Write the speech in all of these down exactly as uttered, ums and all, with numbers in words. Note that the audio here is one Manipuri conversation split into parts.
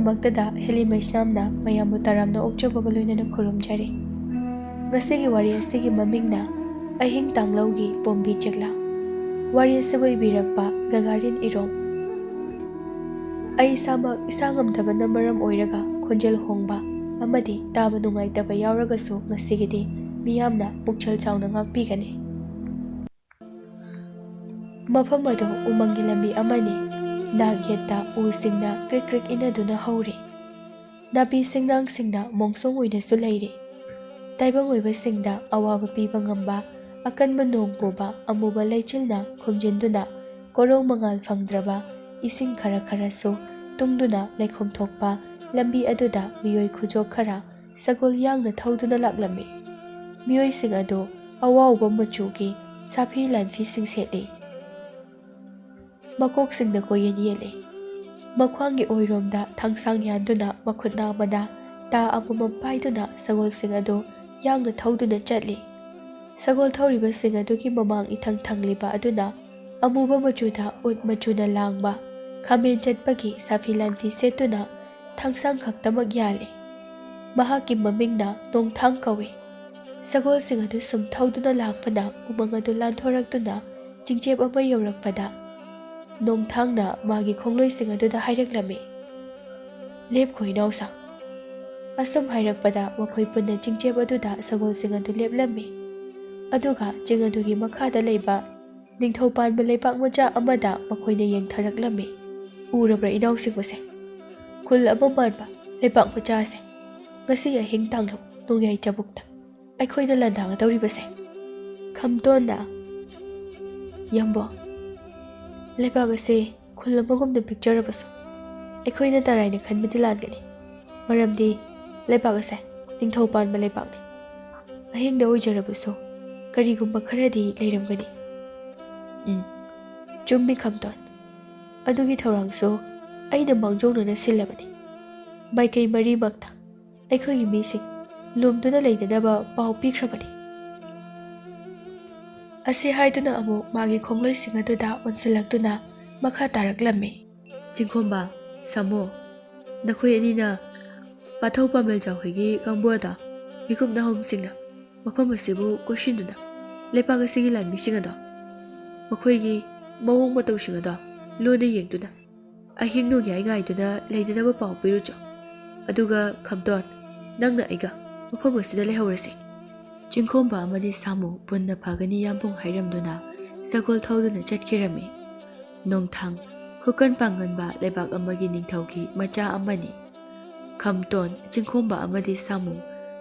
ꯃꯛꯇꯗ ꯍꯦꯂꯤ ꯃꯩꯁꯅꯥꯝꯅ ꯃꯌꯥꯝꯕꯨ ꯇꯔꯥꯝꯅ ꯑꯣꯛꯆꯕꯒ ꯂꯣꯏꯅꯅ ꯈꯨꯔꯨꯝꯖꯔꯤ꯫ ꯉꯁꯤꯒꯤ ꯋꯥꯔꯤ ꯑꯁꯤꯒꯤ ꯃꯃꯤꯡꯅ ꯑꯍꯤꯡ ꯇꯥꯡꯂꯧꯒꯤ ꯄꯣꯝꯕꯤ ꯆꯦꯛꯂꯥ꯫ ꯋꯥꯔꯤ ꯑꯁꯤꯕꯨ ꯏꯕꯤꯔꯛꯄ ꯒꯒꯥꯔꯤꯟ ꯏꯔꯣꯝ꯫ ꯑꯩ ꯏꯁꯥꯃꯛ ꯏꯁꯥ ꯉꯝꯗꯕꯅ ꯃꯔꯝ ꯑꯣꯏꯔꯒ ꯈꯣꯟꯖꯦꯜ ꯍꯣꯡꯕ ꯑꯃꯗꯤ ꯇꯥꯕ ꯅꯨꯡꯉꯥꯏꯇꯕ ꯌꯥꯎꯔꯒꯁꯨ ꯉꯁꯤꯒꯤꯗꯤ ꯃꯤꯌꯥꯝꯅ ꯄꯨꯛꯆꯦꯜ ꯆꯥꯎꯅ ꯉꯥꯛꯄꯤꯒꯅꯤ꯫ ꯃꯐꯝ ꯑꯗꯨ ꯎꯃꯪꯒꯤ ꯂꯝꯕꯤ ꯑꯃꯅꯤ꯫ ꯅꯥꯛ ꯌꯦꯠꯇ ꯎꯁꯤꯡꯅ ꯀ꯭ꯔꯤꯛ ꯀ꯭ꯔꯤꯛ ꯏꯟꯅꯗꯨꯅ ꯍꯧꯔꯤ꯫ ꯅꯥꯄꯤ ꯁꯤꯡꯅꯥꯡꯁꯤꯡꯅ ꯃꯣꯡꯁꯣꯡ ꯑꯣꯏꯅꯁꯨ ꯂꯩꯔꯤ꯫ ꯇꯥꯏꯕꯪ ꯑꯣꯏꯕꯁꯤꯡꯗ ꯑꯋꯥꯕ ꯄꯤꯕ ꯉꯝꯕ ꯑꯀꯟꯕ ꯅꯣꯡ ꯄꯨꯕ ꯑꯃꯨꯕ ꯂꯩꯆꯤꯜꯅ ꯈꯨꯝꯖꯤꯟꯗꯨꯅ ꯀꯣꯔꯧ ꯃꯉꯥꯜ ꯐꯪꯗ꯭ꯔꯕ ꯏꯁꯤꯡ ꯈꯔ ꯈꯔꯁꯨ ꯇꯨꯡꯗꯨꯅ ꯂꯩꯈꯣꯝ ꯊꯣꯛꯄ ꯂꯝꯕꯤ ꯑꯗꯨꯗ ꯃꯤꯑꯣꯏ ꯈꯨꯖꯣꯛ ꯈꯔ ꯁꯒꯣꯜ ꯌꯥꯡꯅ ꯊꯧꯗꯨꯅ ꯂꯥꯛꯂꯝꯃꯤ꯫ ꯃꯤꯑꯣꯏꯁꯤꯡ ꯑꯗꯨ ꯑꯋꯥꯎꯕ ꯃꯆꯨꯒꯤ ꯁꯥꯐꯤ ꯂꯥꯟꯐꯤꯁꯤꯡ ꯁꯦꯠꯂꯤ꯫ ꯃꯀꯣꯛꯁꯤꯡꯗ ꯀꯣꯌꯦꯟ ꯌꯦꯠꯂꯤ꯫ ꯃꯈ꯭ꯋꯥꯡꯒꯤ ꯑꯣꯏꯔꯣꯝꯗ ꯊꯥꯡꯁꯥꯡ ꯌꯥꯟꯗꯨꯅ ꯃꯈꯨꯠ ꯅꯥꯝꯃꯗ ꯇꯥ ꯑꯃꯃꯝ ꯄꯥꯏꯗꯨꯅ ꯁꯒꯣꯜꯁꯤꯡ ꯑꯗꯨ ꯌꯥꯡꯅ ꯊꯧꯗꯨꯅ ꯆꯠꯂꯤ꯫ ꯁꯒꯣꯜ ꯊꯧꯔꯤꯕꯁꯤꯡ ꯑꯗꯨꯒꯤ ꯃꯃꯥꯡ ꯏꯊꯪ ꯊꯪꯂꯤꯕ ꯑꯗꯨꯅ ꯑꯃꯨꯕ ꯃꯆꯨꯗ ꯎꯠ ꯃꯆꯨꯅ ꯂꯥꯡꯕ ꯈꯥꯃꯦꯟ ꯆꯠꯄꯒꯤ ꯁꯥꯐꯤ ꯂꯥꯟꯐꯤ ꯁꯦꯠꯇꯨꯅ ꯊꯥꯡꯁꯥꯡ ꯈꯛꯇꯃꯛ ꯌꯥꯜꯂꯤ꯫ ꯃꯍꯥꯛꯀꯤ ꯃꯃꯤꯡꯅ ꯅꯣꯡꯊꯥꯡ ꯀꯧꯏ꯫ ꯁꯒꯣꯜꯁꯤꯡ ꯑꯗꯨ ꯁꯨꯝ ꯊꯧꯗꯨꯅ ꯂꯥꯛꯄꯅ ꯎꯃꯪ ꯑꯗꯨ ꯂꯥꯟꯊꯣꯔꯛꯇꯨꯅ ꯆꯤꯡꯆꯦꯞ ꯑꯃ ꯌꯧꯔꯛꯄꯗ ꯅꯣꯡꯊꯥꯡꯅ ꯃꯥꯒꯤ ꯈꯣꯡꯂꯣꯏꯁꯤꯡ ꯑꯗꯨꯗ ꯍꯥꯏꯔꯛꯂꯝꯃꯤ, "ꯂꯦꯞꯈꯣ ꯏꯅꯥꯎꯁꯥ"꯫ ꯑꯁꯨꯝ ꯍꯥꯏꯔꯛꯄꯗ ꯃꯈꯣꯏ ꯄꯨꯟꯅ ꯆꯤꯡꯆꯦꯞ ꯑꯗꯨꯗ ꯁꯒꯣꯜꯁꯤꯡ ꯑꯗꯨ ꯂꯦꯞꯂꯝꯃꯤ꯫ ꯑꯗꯨꯒ ꯆꯤꯡ ꯑꯗꯨꯒꯤ ꯃꯈꯥꯗ ꯂꯩꯕ ꯅꯤꯡꯊꯧ ꯄꯥꯟꯕ ꯂꯩꯄꯥꯛ ꯃꯆꯥ ꯑꯃꯗ ꯃꯈꯣꯏꯅ ꯌꯦꯡꯊꯔꯛꯂꯝꯃꯤ꯫ "ꯎꯔꯕ꯭ꯔꯥ ꯏꯅꯥꯎꯁꯤꯡꯕꯁꯦ? ꯈꯨꯜ ꯑꯃ ꯄꯥꯟꯕ ꯂꯩꯄꯥꯛ ꯃꯆꯥꯁꯦ꯫ ꯉꯁꯤ ꯑꯍꯤꯡ ꯇꯥꯡꯂꯧ ꯅꯣꯡꯌꯥꯏ ꯆꯕꯨꯛꯇ ꯑꯩꯈꯣꯏꯅ ꯂꯥꯟꯗꯥꯒꯗꯧꯔꯤꯕꯁꯦ꯫" ꯈꯝꯇꯣꯟꯅ, "ꯌꯥꯝꯕꯣ, ꯂꯩꯕꯥꯛ ꯑꯁꯦ ꯈꯨꯜ ꯑꯃꯒꯨꯝꯅ ꯄꯤꯛꯆꯔꯕꯁꯨ ꯑꯩꯈꯣꯏꯅ ꯇꯔꯥꯏꯅ ꯈꯟꯕꯗꯤ ꯂꯥꯟꯒꯅꯤ꯫ ꯃꯔꯝꯗꯤ ꯂꯩꯕꯥꯛ ꯑꯁꯦ ꯅꯤꯡꯊꯧ ꯄꯥꯟꯕ ꯂꯩꯕꯥꯛꯅꯤ꯫ ꯑꯍꯤꯡꯗ ꯑꯣꯏꯖꯔꯕꯁꯨ ꯀꯔꯤꯒꯨꯝꯕ ꯈꯔꯗꯤ ꯂꯩꯔꯝꯒꯅꯤ꯫" "ꯎꯝ, ꯆꯨꯝꯃꯤ ꯈꯝꯇꯣꯟ꯫ ꯑꯗꯨꯒꯤ ꯊꯧꯔꯥꯡꯁꯨ ꯑꯩꯅ ꯃꯥꯡꯖꯧꯅꯅ ꯁꯤꯜꯂꯕꯅꯤ꯫ ꯃꯥꯏꯀꯩ ꯃꯔꯤꯃꯛꯇ ꯑꯩꯈꯣꯏꯒꯤ ꯃꯤꯁꯤꯡ ꯂꯨꯝꯗꯨꯅ ꯂꯩꯅꯅꯕ ꯄꯥꯎ ꯄꯤꯈ꯭ꯔꯕꯅꯤ꯫" ꯑꯁꯤ ꯍꯥꯏꯗꯨꯅ ꯑꯃꯨꯛ ꯃꯥꯒꯤ ꯈꯣꯡꯂꯣꯏꯁꯤꯡ ꯑꯗꯨꯗ ꯑꯣꯟꯁꯤꯜꯂꯛꯇꯨꯅ ꯃꯈꯥ ꯇꯥꯔꯛꯂꯝꯃꯤ꯫ "ꯆꯤꯡꯈꯣꯝꯕ, ꯁꯥꯃꯨ, ꯅꯈꯣꯏ ꯑꯅꯤꯅ ꯄꯥꯊꯧ ꯄꯥꯃꯦꯜꯖꯥꯎ ꯍꯣꯏꯒꯤ ꯀꯥꯡꯕꯨ ꯑꯗꯣ ꯃꯤꯀꯨꯞ ꯅꯍꯨꯝꯁꯤꯡꯅ ꯃꯐꯝ ꯑꯁꯤꯕꯨ ꯀꯣꯏꯁꯤꯟꯗꯨꯅ ꯂꯩꯄꯥꯛ ꯑꯁꯤꯒꯤ ꯂꯥꯟꯃꯤꯁꯤꯡ ꯑꯗꯣ ꯃꯈꯣꯏꯒꯤ ꯃꯑꯣꯡ ꯃꯇꯧꯁꯤꯡ ꯑꯗꯣ ꯂꯣꯟꯅ ꯌꯦꯡꯗꯨꯅ ꯑꯍꯤꯡ ꯅꯣꯡꯌꯥꯏ ꯉꯥꯏꯗꯨꯅ ꯂꯩꯅꯅꯕ ꯄꯥꯎ ꯄꯤꯔꯨꯆꯣ꯫ ꯑꯗꯨꯒ ꯈꯝꯇꯣꯟ, ꯅꯪꯅ ꯑꯩꯒ ꯃꯐꯝ ꯑꯁꯤꯗ ꯂꯩꯍꯧꯔꯁꯤ꯫ ꯆꯤꯡꯈꯣꯝꯕ ꯑꯃꯗꯤ ꯁꯥꯃꯨ ꯄꯨꯟꯅ ꯐꯒꯅꯤ ꯌꯥꯝꯕꯨꯡ ꯍꯥꯏꯔꯝꯗꯨꯅ ꯁꯒꯣꯜ ꯊꯧꯗꯨꯅ ꯆꯠꯈꯤꯔꯝꯃꯤ꯫ ꯅꯣꯡꯊꯥꯡ, ꯈꯨꯀꯟ ꯄꯥꯡꯒꯟꯕ ꯂꯩꯕꯥꯛ ꯑꯃꯒꯤ ꯅꯤꯡꯊꯧꯒꯤ ꯃꯆꯥ ꯑꯃꯅꯤ꯫ ꯈꯝꯇꯣꯟ, ꯆꯤꯡꯈꯣꯝꯕ ꯑꯃꯗꯤ ꯁꯥꯃꯨ,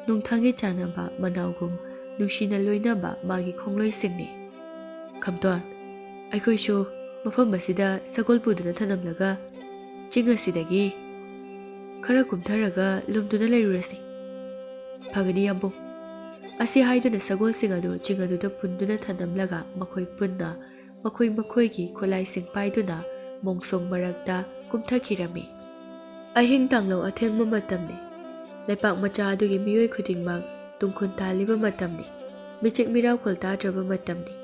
ꯅꯣꯡꯊꯥꯡꯒꯤ ꯆꯥꯟꯅꯕ ꯃꯅꯥꯎꯒꯨꯝ ꯅꯨꯡꯁꯤꯅ ꯂꯣꯏꯅꯕ ꯃꯥꯒꯤ ꯈꯣꯡꯂꯣꯏꯁꯤꯡꯅꯤ꯫ ꯈꯝꯇꯣꯟ, ꯑꯩꯈꯣꯏꯁꯨ ꯃꯐꯝ ꯑꯁꯤꯗ ꯁꯒꯣꯜ ꯄꯨꯗꯨꯅ ꯊꯅꯝꯂꯒ ꯆꯤꯡ ꯑꯁꯤꯗꯒꯤ ꯈꯔ ꯀꯨꯝꯊꯔꯒ ꯂꯨꯝꯗꯨꯅ ꯂꯩꯔꯨꯔꯁꯤ꯫ ꯐꯒꯅꯤ ꯌꯥꯝꯕꯨꯡ꯫ ꯑꯁꯤ ꯍꯥꯏꯗꯨꯅ ꯁꯒꯣꯜꯁꯤꯡ ꯑꯗꯨ ꯆꯤꯡ ꯑꯗꯨꯗ ꯄꯨꯟꯗꯨꯅ ꯊꯅꯝꯂꯒ ꯃꯈꯣꯏ ꯄꯨꯟꯅ ꯃꯈꯣꯏ ꯃꯈꯣꯏꯒꯤ ꯈꯨꯠꯂꯥꯏꯁꯤꯡ ꯄꯥꯏꯗꯨꯅ ꯃꯣꯡꯁꯣꯡ ꯃꯔꯛꯇ ꯀꯨꯝꯊꯈꯤꯔꯝꯃꯤ꯫ ꯑꯍꯤꯡ ꯇꯥꯡꯂꯧ ꯑꯊꯦꯡꯕ ꯃꯇꯝꯅꯤ꯫ ꯂꯩꯄꯥꯛ ꯃꯆꯥ ꯑꯗꯨꯒꯤ ꯃꯤꯑꯣꯏ ꯈꯨꯗꯤꯡꯃꯛ ꯇꯨꯡꯈꯨꯟ ꯇꯥꯜꯂꯤꯕ ꯃꯇꯝꯅꯤ꯫ ꯃꯤꯆꯤꯛ ꯃꯤꯔꯥꯎꯈꯣꯜ ꯇꯥꯗ꯭ꯔꯕ ꯃꯇꯝꯅꯤ꯫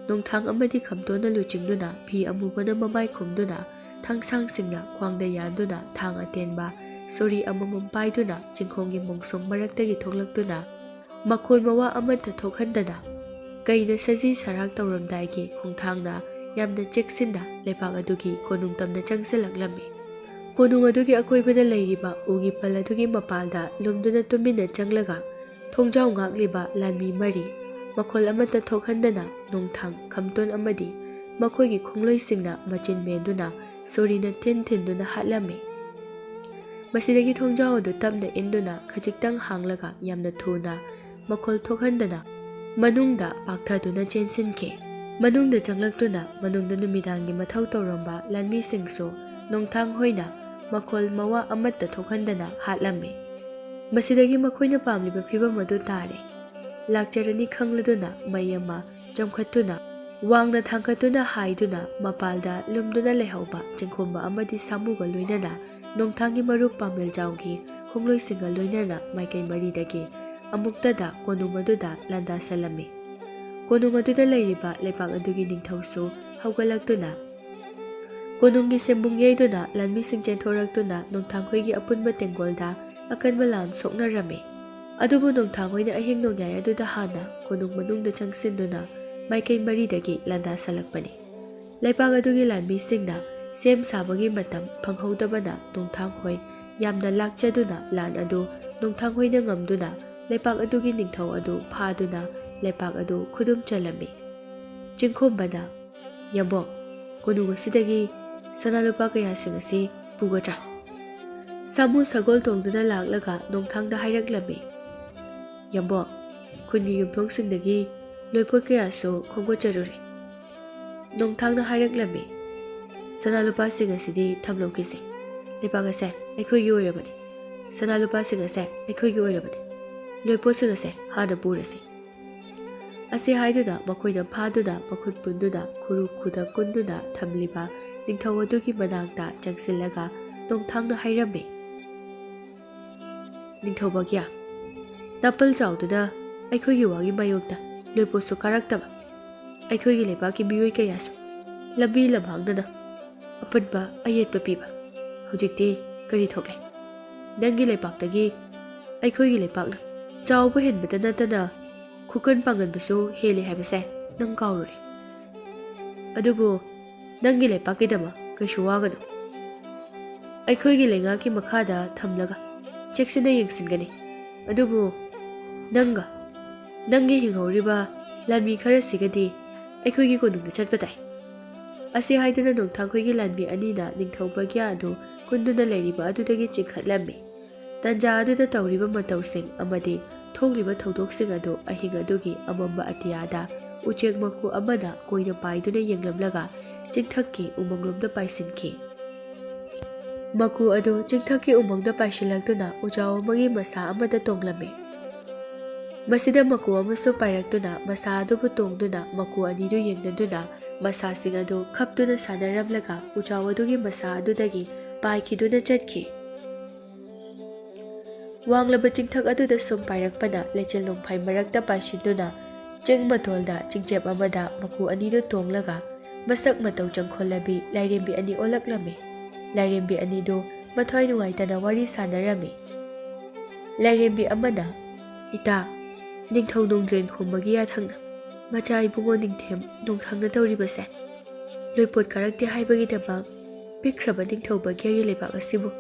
ꯅꯣꯡꯊꯥꯡ ꯑꯃꯗꯤ ꯈꯝꯇꯣꯟꯅ ꯂꯨꯆꯤꯡꯗꯨꯅ ꯐꯤ ꯑꯃꯨꯕꯅ ꯃꯃꯥꯏ ꯈꯨꯝꯗꯨꯅ ꯊꯥꯡꯁꯥꯡꯁꯤꯡꯅ ꯈ꯭ꯋꯥꯡꯗ ꯌꯥꯟꯗꯨꯅ ꯊꯥꯡ ꯑꯇꯦꯟꯕ ꯁꯣꯔꯤ ꯑꯃꯃꯝ ꯄꯥꯏꯗꯨꯅ ꯆꯤꯡꯈꯣꯡꯒꯤ ꯃꯣꯡꯁꯣꯡ ꯃꯔꯛꯇꯒꯤ ꯊꯣꯛꯂꯛꯇꯨꯅ ꯃꯈꯣꯜ ꯃꯋꯥ ꯑꯃꯠꯇ ꯊꯣꯛꯍꯟꯗꯅ ꯀꯩꯅ ꯁꯖꯤ ꯁꯔꯥꯛ ꯇꯧꯔꯝꯗꯥꯏꯒꯤ ꯈꯣꯡꯊꯥꯡꯅ ꯌꯥꯝꯅ ꯆꯦꯛꯁꯤꯟꯅ ꯂꯩꯕꯥꯛ ꯑꯗꯨꯒꯤ ꯀꯣꯅꯨꯡ ꯇꯝꯅ ꯆꯪꯁꯤꯜꯂꯛꯂꯝꯃꯤ꯫ ꯀꯣꯅꯨꯡ ꯑꯗꯨꯒꯤ ꯑꯀꯣꯏꯕꯗ ꯂꯩꯔꯤꯕ ꯎꯒꯤ ꯄꯜ ꯑꯗꯨꯒꯤ ꯃꯄꯥꯜꯗ ꯂꯨꯝꯗꯨꯅ ꯇꯨꯃꯤꯟꯅ ꯆꯪꯂꯒ ꯊꯣꯡꯖꯥꯎ ꯉꯥꯛꯂꯤꯕ ꯂꯥꯟꯃꯤ ꯃꯔꯤ ꯃꯈꯣꯜ ꯑꯃꯠꯇ ꯊꯣꯛꯍꯟꯗꯅ ꯅꯣꯡꯊꯥꯡ, ꯈꯝꯇꯣꯟ ꯑꯃꯗꯤ ꯃꯈꯣꯏꯒꯤ ꯈꯣꯡꯂꯣꯏꯁꯤꯡꯅ ꯃꯆꯤꯟ ꯃꯦꯟꯗꯨꯅ ꯁꯣꯔꯤꯅ ꯊꯤꯟ ꯊꯤꯟꯗꯨꯅ ꯍꯥꯠꯂꯝꯃꯤ꯫ ꯃꯁꯤꯗꯒꯤ ꯊꯣꯡꯖꯥꯎ ꯑꯗꯨ ꯇꯞꯅ ꯏꯟꯗꯨꯅ ꯈꯖꯤꯛꯇꯪ ꯍꯥꯡꯂꯒ ꯌꯥꯝꯅ ꯊꯨꯅ ꯃꯈꯣꯜ ꯊꯣꯛꯍꯟꯗꯅ ꯃꯅꯨꯡꯗ ꯄꯥꯛꯊꯗꯨꯅ ꯆꯦꯟꯁꯤꯟꯈꯤ꯫ ꯃꯅꯨꯡꯗ ꯆꯪꯂꯛꯇꯨꯅ ꯃꯅꯨꯡꯗ ꯅꯨꯃꯤꯗꯥꯡꯒꯤ ꯃꯊꯧ ꯇꯧꯔꯝꯕ ꯂꯥꯟꯃꯤꯁꯤꯡꯁꯨ ꯅꯣꯡꯊꯥꯡ ꯍꯣꯏꯅ ꯃꯈꯣꯜ ꯃꯋꯥ ꯑꯃꯠꯇ ꯊꯣꯛꯍꯟꯗꯅ ꯍꯥꯠꯂꯝꯃꯤ꯫ ꯃꯁꯤꯗꯒꯤ ꯃꯈꯣꯏꯅ ꯄꯥꯝꯂꯤꯕ ꯐꯤꯚꯝ ꯑꯗꯨ ꯇꯥꯔꯦ꯫ ꯂꯥꯛꯆꯔꯅꯤ ꯈꯪꯂꯗꯨꯅ ꯃꯩ ꯑꯃ ꯆꯣꯡꯈꯠꯇꯨꯅ ꯋꯥꯡꯅ ꯊꯥꯡꯒꯠꯇꯨꯅ ꯍꯥꯏꯗꯨꯅ ꯃꯄꯥꯜꯗ ꯂꯨꯝꯗꯨꯅ ꯂꯩꯍꯧꯕ ꯆꯤꯡꯈꯣꯝꯕ ꯑꯃꯗꯤ ꯁꯥꯃꯨꯒ ꯂꯣꯏꯅꯅ ꯅꯣꯡꯊꯥꯡꯒꯤ ꯃꯔꯨꯞ ꯄꯥꯃꯦꯜꯖꯥꯎꯒꯤ ꯈꯣꯡꯂꯣꯏꯁꯤꯡꯒ ꯂꯣꯏꯅꯅ ꯃꯥꯏꯀꯩ ꯃꯔꯤꯗꯒꯤ ꯑꯃꯨꯛꯇꯗ ꯀꯣꯅꯨꯡ ꯑꯗꯨꯗ ꯂꯥꯟꯗꯥꯁꯜꯂꯝꯃꯤ꯫ ꯀꯣꯅꯨꯡ ꯑꯗꯨꯗ ꯂꯩꯔꯤꯕ ꯂꯩꯄꯥꯛ ꯑꯗꯨꯒꯤ ꯅꯤꯡꯊꯧꯁꯨ ꯍꯧꯒꯠꯂꯛꯇꯨꯅ ꯀꯣꯅꯨꯡꯒꯤ ꯁꯦꯝꯕꯨꯡ ꯌꯩꯗꯨꯅ ꯂꯥꯟꯃꯤꯁꯤꯡ ꯆꯦꯟꯊꯣꯔꯛꯇꯨꯅ ꯅꯣꯡꯊꯥꯡꯈꯣꯏꯒꯤ ꯑꯄꯨꯟꯕ ꯇꯦꯡꯒꯣꯜꯗ ꯑꯀꯟꯕ ꯂꯥꯟ ꯁꯣꯛꯅꯔꯝꯃꯤ꯫ ꯑꯗꯨꯕꯨ ꯅꯣꯡꯊꯥꯡꯈꯣꯏꯅ ꯑꯍꯤꯡ ꯅꯣꯡꯌꯥꯏ ꯑꯗꯨꯗ ꯍꯥꯟꯅ ꯀꯣꯅꯨꯡ ꯃꯅꯨꯡꯗ ꯆꯪꯁꯤꯟꯗꯨꯅ ꯃꯥꯏꯀꯩ ꯃꯔꯤꯗꯒꯤ ꯂꯥꯟꯗꯥꯁꯜꯂꯛꯄꯅꯤ꯫ ꯂꯩꯄꯥꯛ ꯑꯗꯨꯒꯤ ꯂꯥꯟꯃꯤꯁꯤꯡꯅ ꯁꯦꯝ ꯁꯥꯕꯒꯤ ꯃꯇꯝ ꯐꯪꯍꯧꯗꯕꯅ ꯅꯣꯡꯊꯥꯡꯈꯣꯏ ꯌꯥꯝꯅ ꯂꯥꯛꯆꯗꯨꯅ ꯂꯥꯟ ꯑꯗꯨ ꯅꯣꯡꯊꯥꯡꯈꯣꯏꯅ ꯉꯝꯗꯨꯅ ꯂꯩꯄꯥꯛ ꯑꯗꯨꯒꯤ ꯅꯤꯡꯊꯧ ꯑꯗꯨ ꯐꯥꯗꯨꯅ ꯂꯩꯄꯥꯛ ꯑꯗꯨ ꯈꯨꯗꯨꯝ ꯆꯜꯂꯝꯃꯤ꯫ ꯆꯤꯡꯈꯣꯝꯕꯅ, "ꯌꯥꯝꯕꯣ, ꯀꯣꯅꯨꯡ ꯑꯁꯤꯗꯒꯤ ꯁꯅꯥ ꯂꯨꯄꯥ ꯀꯌꯥꯁꯤꯡ ꯑꯁꯤ ꯄꯨꯒꯗ꯭ꯔꯥ?" ꯁꯥꯃꯨ ꯁꯒꯣꯜ ꯇꯣꯡꯗꯨꯅ ꯂꯥꯛꯂꯒ ꯅꯣꯡꯊꯥꯡꯗ ꯍꯥꯏꯔꯛꯂꯝꯃꯤ, "ꯌꯥꯝꯕꯣ, ꯈꯨꯟꯒꯤ ꯌꯨꯝꯊꯣꯡꯁꯤꯡꯗꯒꯤ ꯂꯣꯏꯄꯣꯠ ꯀꯌꯥꯁꯨ ꯈꯣꯝꯒꯠꯆꯔꯨꯔꯦ꯫" ꯅꯣꯡꯊꯥꯡꯅ ꯍꯥꯏꯔꯛꯂꯝꯃꯤ, "ꯁꯅꯥ ꯂꯨꯄꯥꯁꯤꯡ ꯑꯁꯤꯗꯤ ꯊꯝꯂꯝꯈꯤꯁꯤ꯫ ꯂꯩꯄꯥꯛ ꯑꯁꯦ ꯑꯩꯈꯣꯏꯒꯤ ꯑꯣꯏꯔꯕꯅꯤ꯫ ꯁꯅꯥ ꯂꯨꯄꯥꯁꯤꯡ ꯑꯁꯦ ꯑꯩꯈꯣꯏꯒꯤ ꯑꯣꯏꯔꯕꯅꯤ꯫ ꯂꯣꯏꯄꯣꯠꯁꯤꯡ ꯑꯁꯦ ꯍꯥꯟꯅ ꯄꯨꯔꯁꯤ꯫" ꯑꯁꯤ ꯍꯥꯏꯗꯨꯅ ꯃꯈꯣꯏꯅ ꯐꯥꯗꯨꯅ ꯃꯈꯨꯠ ꯄꯨꯟꯗꯨꯅ ꯈꯨꯔꯨ ꯈꯨꯗ ꯀꯨꯟꯗꯨꯅ ꯊꯝꯂꯤꯕ ꯅꯤꯡꯊꯧ ꯑꯗꯨꯒꯤ ꯃꯅꯥꯛꯇ ꯆꯪꯁꯤꯜꯂꯒ ꯅꯣꯡꯊꯥꯡꯅ ꯍꯥꯏꯔꯝꯃꯤ, "ꯅꯤꯡꯊꯧ ꯚꯥꯒ꯭ꯌ, ꯅꯥꯄꯜ ꯆꯥꯎꯗꯨꯅ ꯑꯩꯈꯣꯏꯒꯤ ꯋꯥꯒꯤ ꯃꯥꯌꯣꯛꯇ ꯂꯣꯏꯄꯣꯠꯁꯨ ꯀꯥꯔꯛꯇꯕ ꯑꯩꯈꯣꯏꯒꯤ ꯂꯩꯕꯥꯛꯀꯤ ꯃꯤꯑꯣꯏ ꯀꯌꯥꯁꯨ ꯂꯝꯕꯤ ꯂꯝꯍꯥꯡꯗꯅ ꯑꯄꯟꯕ ꯑꯌꯦꯠꯄ ꯄꯤꯕ꯫ ꯍꯧꯖꯤꯛꯇꯤ ꯀꯔꯤ ꯊꯣꯛꯂꯦ? ꯅꯪꯒꯤ ꯂꯩꯄꯥꯛꯇꯒꯤ ꯑꯩꯈꯣꯏꯒꯤ ꯂꯩꯄꯥꯛꯅ ꯆꯥꯎꯕ ꯍꯦꯟꯕꯇ ꯅꯠꯇꯅ ꯈꯨꯀꯟ ꯄꯥꯡꯒꯟꯕꯁꯨ ꯍꯦꯜꯂꯤ ꯍꯥꯏꯕꯁꯦ ꯅꯪ ꯀꯥꯎꯔꯨꯔꯦ꯫ ꯑꯗꯨꯕꯨ ꯅꯪꯒꯤ ꯂꯩꯄꯥꯛꯀꯤꯗꯃꯛ ꯀꯩꯁꯨ ꯋꯥꯒꯅꯨ꯫ ꯑꯩꯈꯣꯏꯒꯤ ꯂꯩꯉꯥꯛꯀꯤ ꯃꯈꯥꯗ ꯊꯝꯂꯒ ꯆꯦꯛꯁꯤꯟꯅ ꯌꯦꯡꯁꯤꯟꯒꯅꯤ꯫ ꯑꯗꯨꯕꯨ ꯅꯪꯒ ꯅꯪꯒꯤ ꯍꯤꯡꯍꯧꯔꯤꯕ ꯂꯥꯟꯃꯤ ꯈꯔꯁꯤꯒꯗꯤ ꯑꯩꯈꯣꯏꯒꯤ ꯀꯣꯅꯨꯡꯗ ꯆꯠꯄ ꯇꯥꯏ꯫" ꯑꯁꯤ ꯍꯥꯏꯗꯨꯅ ꯅꯣꯡꯊꯥꯡꯈꯣꯏꯒꯤ ꯂꯥꯟꯃꯤ ꯑꯅꯤꯅ ꯅꯤꯡꯊꯧ ꯚꯥꯒ꯭ꯌ ꯑꯗꯨ ꯀꯨꯟꯗꯨꯅ ꯂꯩꯔꯤꯕ ꯑꯗꯨꯗꯒꯤ ꯆꯤꯡꯈꯠꯂꯝꯃꯤ꯫ ꯇꯟꯖꯥ ꯑꯗꯨꯗ ꯇꯧꯔꯤꯕ ꯃꯇꯧꯁꯤꯡ ꯑꯃꯗꯤ ꯊꯣꯛꯂꯤꯕ ꯊꯧꯗꯣꯛꯁꯤꯡ ꯑꯗꯨ ꯑꯍꯤꯡ ꯑꯗꯨꯒꯤ ꯑꯃꯝꯕ ꯑꯇꯤꯌꯥꯗ ꯎꯆꯦꯛ ꯃꯀꯨ ꯑꯃꯅ ꯀꯣꯏꯅ ꯄꯥꯏꯗꯨꯅ ꯌꯦꯡꯂꯝꯂꯒ ꯆꯤꯡꯊꯛꯀꯤ ꯎꯃꯪꯂꯣꯝꯗ ꯄꯥꯏꯁꯤꯟꯈꯤ꯫ ꯃꯀꯨ ꯑꯗꯨ ꯆꯤꯡꯊꯛꯀꯤ ꯎꯃꯪꯗ ꯄꯥꯏꯁꯤꯜꯂꯛꯇꯨꯅ ꯎꯖꯥꯎ ꯑꯃꯒꯤ ꯃꯁꯥ ꯑꯃꯗ ꯇꯣꯡꯂꯝꯃꯤ꯫ ꯃꯁꯤꯗ ꯃꯀꯨ ꯑꯃꯁꯨ ꯄꯥꯏꯔꯛꯇꯨꯅ ꯃꯁꯥ ꯑꯗꯨꯕꯨ ꯇꯣꯡꯗꯨꯅ ꯃꯀꯨ ꯑꯅꯤꯗꯨ ꯌꯦꯡꯅꯗꯨꯅ ꯃꯁꯥꯁꯤꯡ ꯑꯗꯨ ꯈꯞꯇꯨꯅ ꯁꯥꯟꯅꯔꯝꯂꯒ ꯎꯖꯥꯎ ꯑꯗꯨꯒꯤ ꯃꯁꯥ ꯑꯗꯨꯗꯒꯤ ꯄꯥꯏꯈꯤꯗꯨꯅ ꯆꯠꯈꯤ꯫ ꯋꯥꯡꯂꯕ ꯆꯤꯡꯊꯛ ꯑꯗꯨꯗ ꯁꯨꯝ ꯄꯥꯏꯔꯛꯄꯅ ꯂꯩꯆꯤꯜ ꯅꯣꯡꯐꯥꯏ ꯃꯔꯛꯇ ꯄꯥꯏꯁꯤꯟꯗꯨꯅ ꯆꯤꯡ ꯃꯇꯣꯜꯗ ꯆꯤꯡꯆꯦꯞ ꯑꯃꯗ ꯃꯀꯨ ꯑꯅꯤꯗꯨ ꯇꯣꯡꯂꯒ ꯃꯁꯛ ꯃꯇꯧ ꯆꯪꯈꯣꯜꯂꯕꯤ ꯂꯥꯏꯔꯦꯝꯕꯤ ꯑꯅꯤ ꯑꯣꯜꯂꯛꯂꯝꯃꯤ꯫ ꯂꯥꯏꯔꯦꯝꯕꯤ ꯑꯅꯤꯗꯨ ꯃꯊ꯭ꯋꯥꯏ ꯅꯨꯡꯉꯥꯏꯇꯅ ꯋꯥꯔꯤ ꯁꯥꯟꯅꯔꯝꯃꯤ꯫ ꯂꯥꯏꯔꯦꯝꯕꯤ ꯑꯃꯅ, "ꯏꯇꯥ, ꯅꯤꯡꯊꯧ ꯅꯣꯡꯗ꯭ꯔꯦꯟ ꯈꯣꯝꯕꯒꯤ ꯌꯥꯊꯪꯅ ꯃꯆꯥ ꯏꯕꯨꯡꯉꯣ ꯅꯤꯡꯊꯦꯝ ꯅꯣꯡꯊꯥꯡꯅ ꯇꯧꯔꯤꯕꯁꯦ ꯂꯣꯏꯄꯣꯠ ꯀꯥꯔꯛꯇꯦ ꯍꯥꯏꯕꯒꯤꯗꯃꯛ ꯄꯤꯛꯈ꯭ꯔꯕ ꯅꯤꯡꯊꯧ ꯚꯥꯒ꯭ꯌꯒꯤ ꯂꯩꯕꯥꯛ ꯑꯁꯤꯕꯨ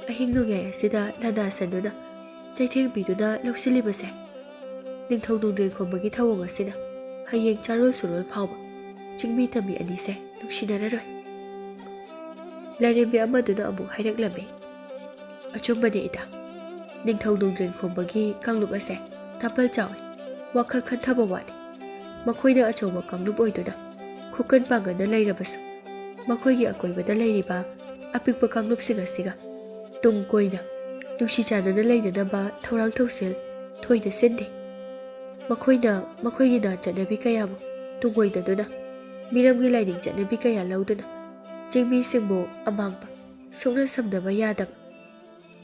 ꯑꯍꯤꯡ ꯅꯣꯡꯌꯥꯏ ꯑꯁꯤꯗ ꯂꯥꯟꯗꯥꯁꯟꯗꯨꯅ ꯆꯩꯊꯦꯡ ꯄꯤꯗꯨꯅ ꯂꯧꯁꯤꯜꯂꯤꯕꯁꯦ ꯅꯤꯡꯊꯧ ꯅꯣꯡꯗ꯭ꯔꯦꯟ ꯈꯣꯝꯕꯒꯤ ꯊꯧꯑꯣꯡ ꯑꯁꯤꯅ ꯍꯌꯦꯡ ꯆꯥꯔꯣꯜ ꯁꯨꯔꯣꯜ ꯐꯥꯎꯕ ꯆꯤꯡꯃꯤ ꯇꯝꯃꯤ ꯑꯅꯤꯁꯦ ꯅꯨꯡꯁꯤꯅꯔꯔꯣꯏ꯫" ꯂꯥꯏꯔꯦꯝꯕꯤ ꯑꯃꯗꯨꯅ ꯑꯃꯨꯛ ꯍꯥꯏꯔꯛꯂꯝꯃꯤ, "ꯑꯆꯨꯝꯕꯅꯦ ꯏꯇꯥ, ꯅꯤꯡꯊꯧ ꯅꯣꯡꯗ꯭ꯔꯦꯟ ꯈꯣꯝꯕꯒꯤ ꯀꯥꯡꯂꯨꯞ ꯑꯁꯦ ꯅꯥꯄꯜ ꯆꯥꯎꯏ, ꯋꯥꯈꯜ ꯈꯟꯊꯕ ꯋꯥꯠꯂꯤ꯫ ꯃꯈꯣꯏꯅ ꯑꯆꯧꯕ ꯀꯥꯡꯂꯨꯞ ꯑꯣꯏꯗꯨꯅ ꯈꯨꯀꯟ ꯄꯥꯡꯒꯟꯗ ꯂꯩꯔꯕꯁꯨ, ꯃꯈꯣꯏꯒꯤ ꯑꯀꯣꯏꯕꯗ ꯂꯩꯔꯤꯕ ꯑꯄꯤꯛꯄ ꯀꯥꯡꯂꯨꯞꯁꯤꯡ ꯑꯁꯤꯒ ꯇꯨꯡ ꯀꯣꯏꯅ ꯅꯨꯡꯁꯤ ꯆꯥꯟꯅꯅ ꯂꯩꯅꯅꯕ ꯊꯧꯔꯥꯡ ꯊꯧꯁꯤꯜ ꯊꯣꯏꯅ ꯁꯤꯟꯗꯦ꯫ ꯃꯈꯣꯏꯅ ꯃꯈꯣꯏꯒꯤ ꯅꯥꯠ ꯆꯠꯅꯕꯤ ꯀꯌꯥꯕꯨ ꯇꯨꯡꯑꯣꯏꯅꯗꯨꯅ ꯃꯤꯔꯝꯒꯤ ꯂꯥꯏꯅꯤꯡ ꯆꯠꯅꯕꯤ ꯀꯌꯥ ꯂꯧꯗꯨꯅ ꯆꯤꯡꯃꯤꯁꯤꯡꯕꯨ ꯑꯃꯥꯡꯕ ꯁꯣꯛꯅ ꯁꯝꯅꯕ ꯌꯥꯗꯕ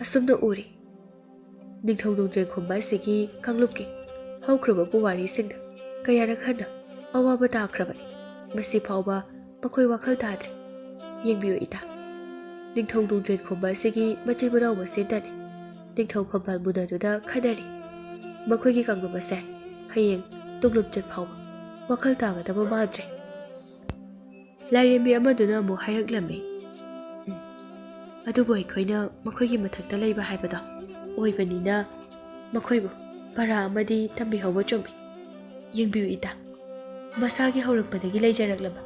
ꯑꯁꯨꯝꯅ ꯎꯔꯤ꯫ ꯅꯤꯡꯊꯧ ꯅꯣꯡꯗ꯭ꯔꯦꯟ ꯈꯣꯝꯕ ꯑꯁꯤꯒꯤ ꯀꯥꯡꯂꯨꯞꯀꯤ ꯍꯧꯈ꯭ꯔꯕ ꯄꯨꯋꯥꯔꯤꯁꯤꯡꯗ ꯀꯌꯥꯔꯛ ꯍꯟꯅ ꯑꯋꯥꯕ ꯇꯥꯈ꯭ꯔꯕꯅꯤ꯫ ꯉꯁꯤ ꯐꯥꯎꯕ ꯃꯈꯣꯏ ꯋꯥꯈꯜ ꯇꯥꯗ꯭ꯔꯤ꯫ ꯌꯦꯡꯕꯤꯌꯨ ꯏꯇꯥ, ꯅꯤꯡꯊꯧ ꯅꯣꯡꯗ꯭ꯔꯦꯟ ꯈꯣꯝꯕ ꯑꯁꯤꯒꯤ ꯃꯆꯤꯟ ꯃꯅꯥꯎ ꯃꯁꯦꯟꯇꯅꯤ꯫ ꯅꯤꯡꯊꯧ ꯐꯝꯕꯥꯜ ꯃꯨꯟꯅꯗꯨꯅ ꯈꯠꯅꯔꯤ꯫ ꯃꯈꯣꯏꯒꯤ ꯀꯥꯡꯂꯨꯞ ꯑꯁꯦ ꯍꯌꯦꯡ ꯇꯨꯡꯂꯨꯞꯆꯠ ꯐꯥꯎꯕ ꯋꯥꯈꯜ ꯇꯥꯒꯗꯕ ꯃꯥꯟꯗ꯭ꯔꯦ꯫" ꯂꯥꯏꯔꯦꯝꯕꯤ ꯑꯃꯗꯨꯅ ꯑꯃꯨꯛ ꯍꯥꯏꯔꯛꯂꯝꯃꯤ, "ꯎꯝ, ꯑꯗꯨꯕꯨ ꯑꯩꯈꯣꯏꯅ ꯃꯈꯣꯏꯒꯤ ꯃꯊꯛꯇ ꯂꯩꯕ ꯍꯥꯏꯕꯗꯣ ꯑꯣꯏꯕꯅꯤꯅ ꯃꯈꯣꯏꯕꯨ ꯄꯔꯥ ꯑꯃꯗꯤ ꯇꯝꯕꯤꯍꯧꯕ ꯆꯨꯝꯃꯤ꯫ ꯌꯦꯡꯕꯤꯌꯨ ꯏꯇꯥ, ꯃꯁꯥꯒꯤ ꯍꯧꯔꯛꯄꯗꯒꯤ ꯂꯩꯖꯔꯛꯂꯕ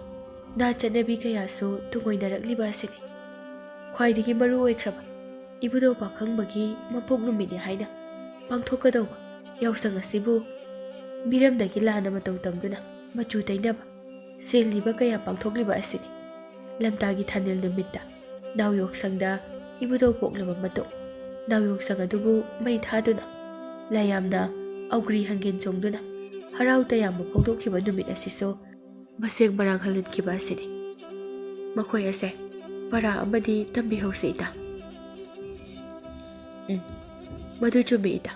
ꯅꯥꯠ ꯆꯠꯅꯕꯤ ꯀꯌꯥꯁꯨ ꯇꯨꯡꯑꯣꯏꯅꯔꯛꯂꯤꯕ ꯑꯁꯤꯅꯤ꯫ ꯈ꯭ꯋꯥꯏꯗꯒꯤ ꯃꯔꯨ ꯑꯣꯏꯈ꯭ꯔꯕ ꯏꯕꯨꯙꯧ ꯄꯥꯈꯪꯕꯒꯤ ꯃꯄꯣꯛ ꯅꯨꯃꯤꯠꯅꯤ ꯍꯥꯏꯅ ꯄꯥꯡꯊꯣꯛꯀꯗꯧꯕ ꯌꯥꯎꯁꯪ ꯑꯁꯤꯕꯨ ꯃꯤꯔꯝꯗꯒꯤ ꯂꯥꯟꯅ ꯃꯇꯧ ꯇꯝꯗꯨꯅ ꯃꯆꯨ ꯇꯩꯅꯕ ꯁꯦꯜ ꯅꯤꯕ ꯀꯌꯥ ꯄꯥꯡꯊꯣꯛꯂꯤꯕ ꯑꯁꯤꯅꯤ꯫ ꯂꯝꯇꯥꯒꯤ ꯊꯥꯅꯤꯜ ꯅꯨꯃꯤꯠꯇ ꯅꯥꯎꯌꯣꯛꯁꯪꯗ ꯏꯕꯨꯙꯧ ꯄꯣꯛꯂꯕ ꯃꯇꯨꯡ, ꯅꯥꯎꯌꯣꯛꯁꯪ ꯑꯗꯨꯕꯨ ꯃꯩ ꯊꯥꯗꯨꯅ ꯂꯥꯏꯌꯥꯝꯅ ꯑꯧꯒ꯭ꯔꯤ ꯍꯪꯒꯦꯟ ꯆꯣꯡꯗꯨꯅ ꯍꯔꯥꯎ ꯇꯌꯥꯝꯕ ꯐꯣꯡꯗꯣꯛꯈꯤꯕ ꯅꯨꯃꯤꯠ ꯑꯁꯤꯁꯨ ꯃꯁꯦꯡ ꯃꯔꯥꯡ ꯍꯜꯍꯟꯈꯤꯕ ꯑꯁꯤꯅꯤ꯫ ꯃꯈꯣꯏ ꯑꯁꯦ ꯄꯔꯥ ꯑꯃꯗꯤ ꯇꯝꯕꯤꯍꯧꯁꯤ ꯏꯇꯥ꯫" "ꯎꯝ, ꯃꯗꯨ ꯆꯨꯝꯃꯤ ꯏꯇꯥ꯫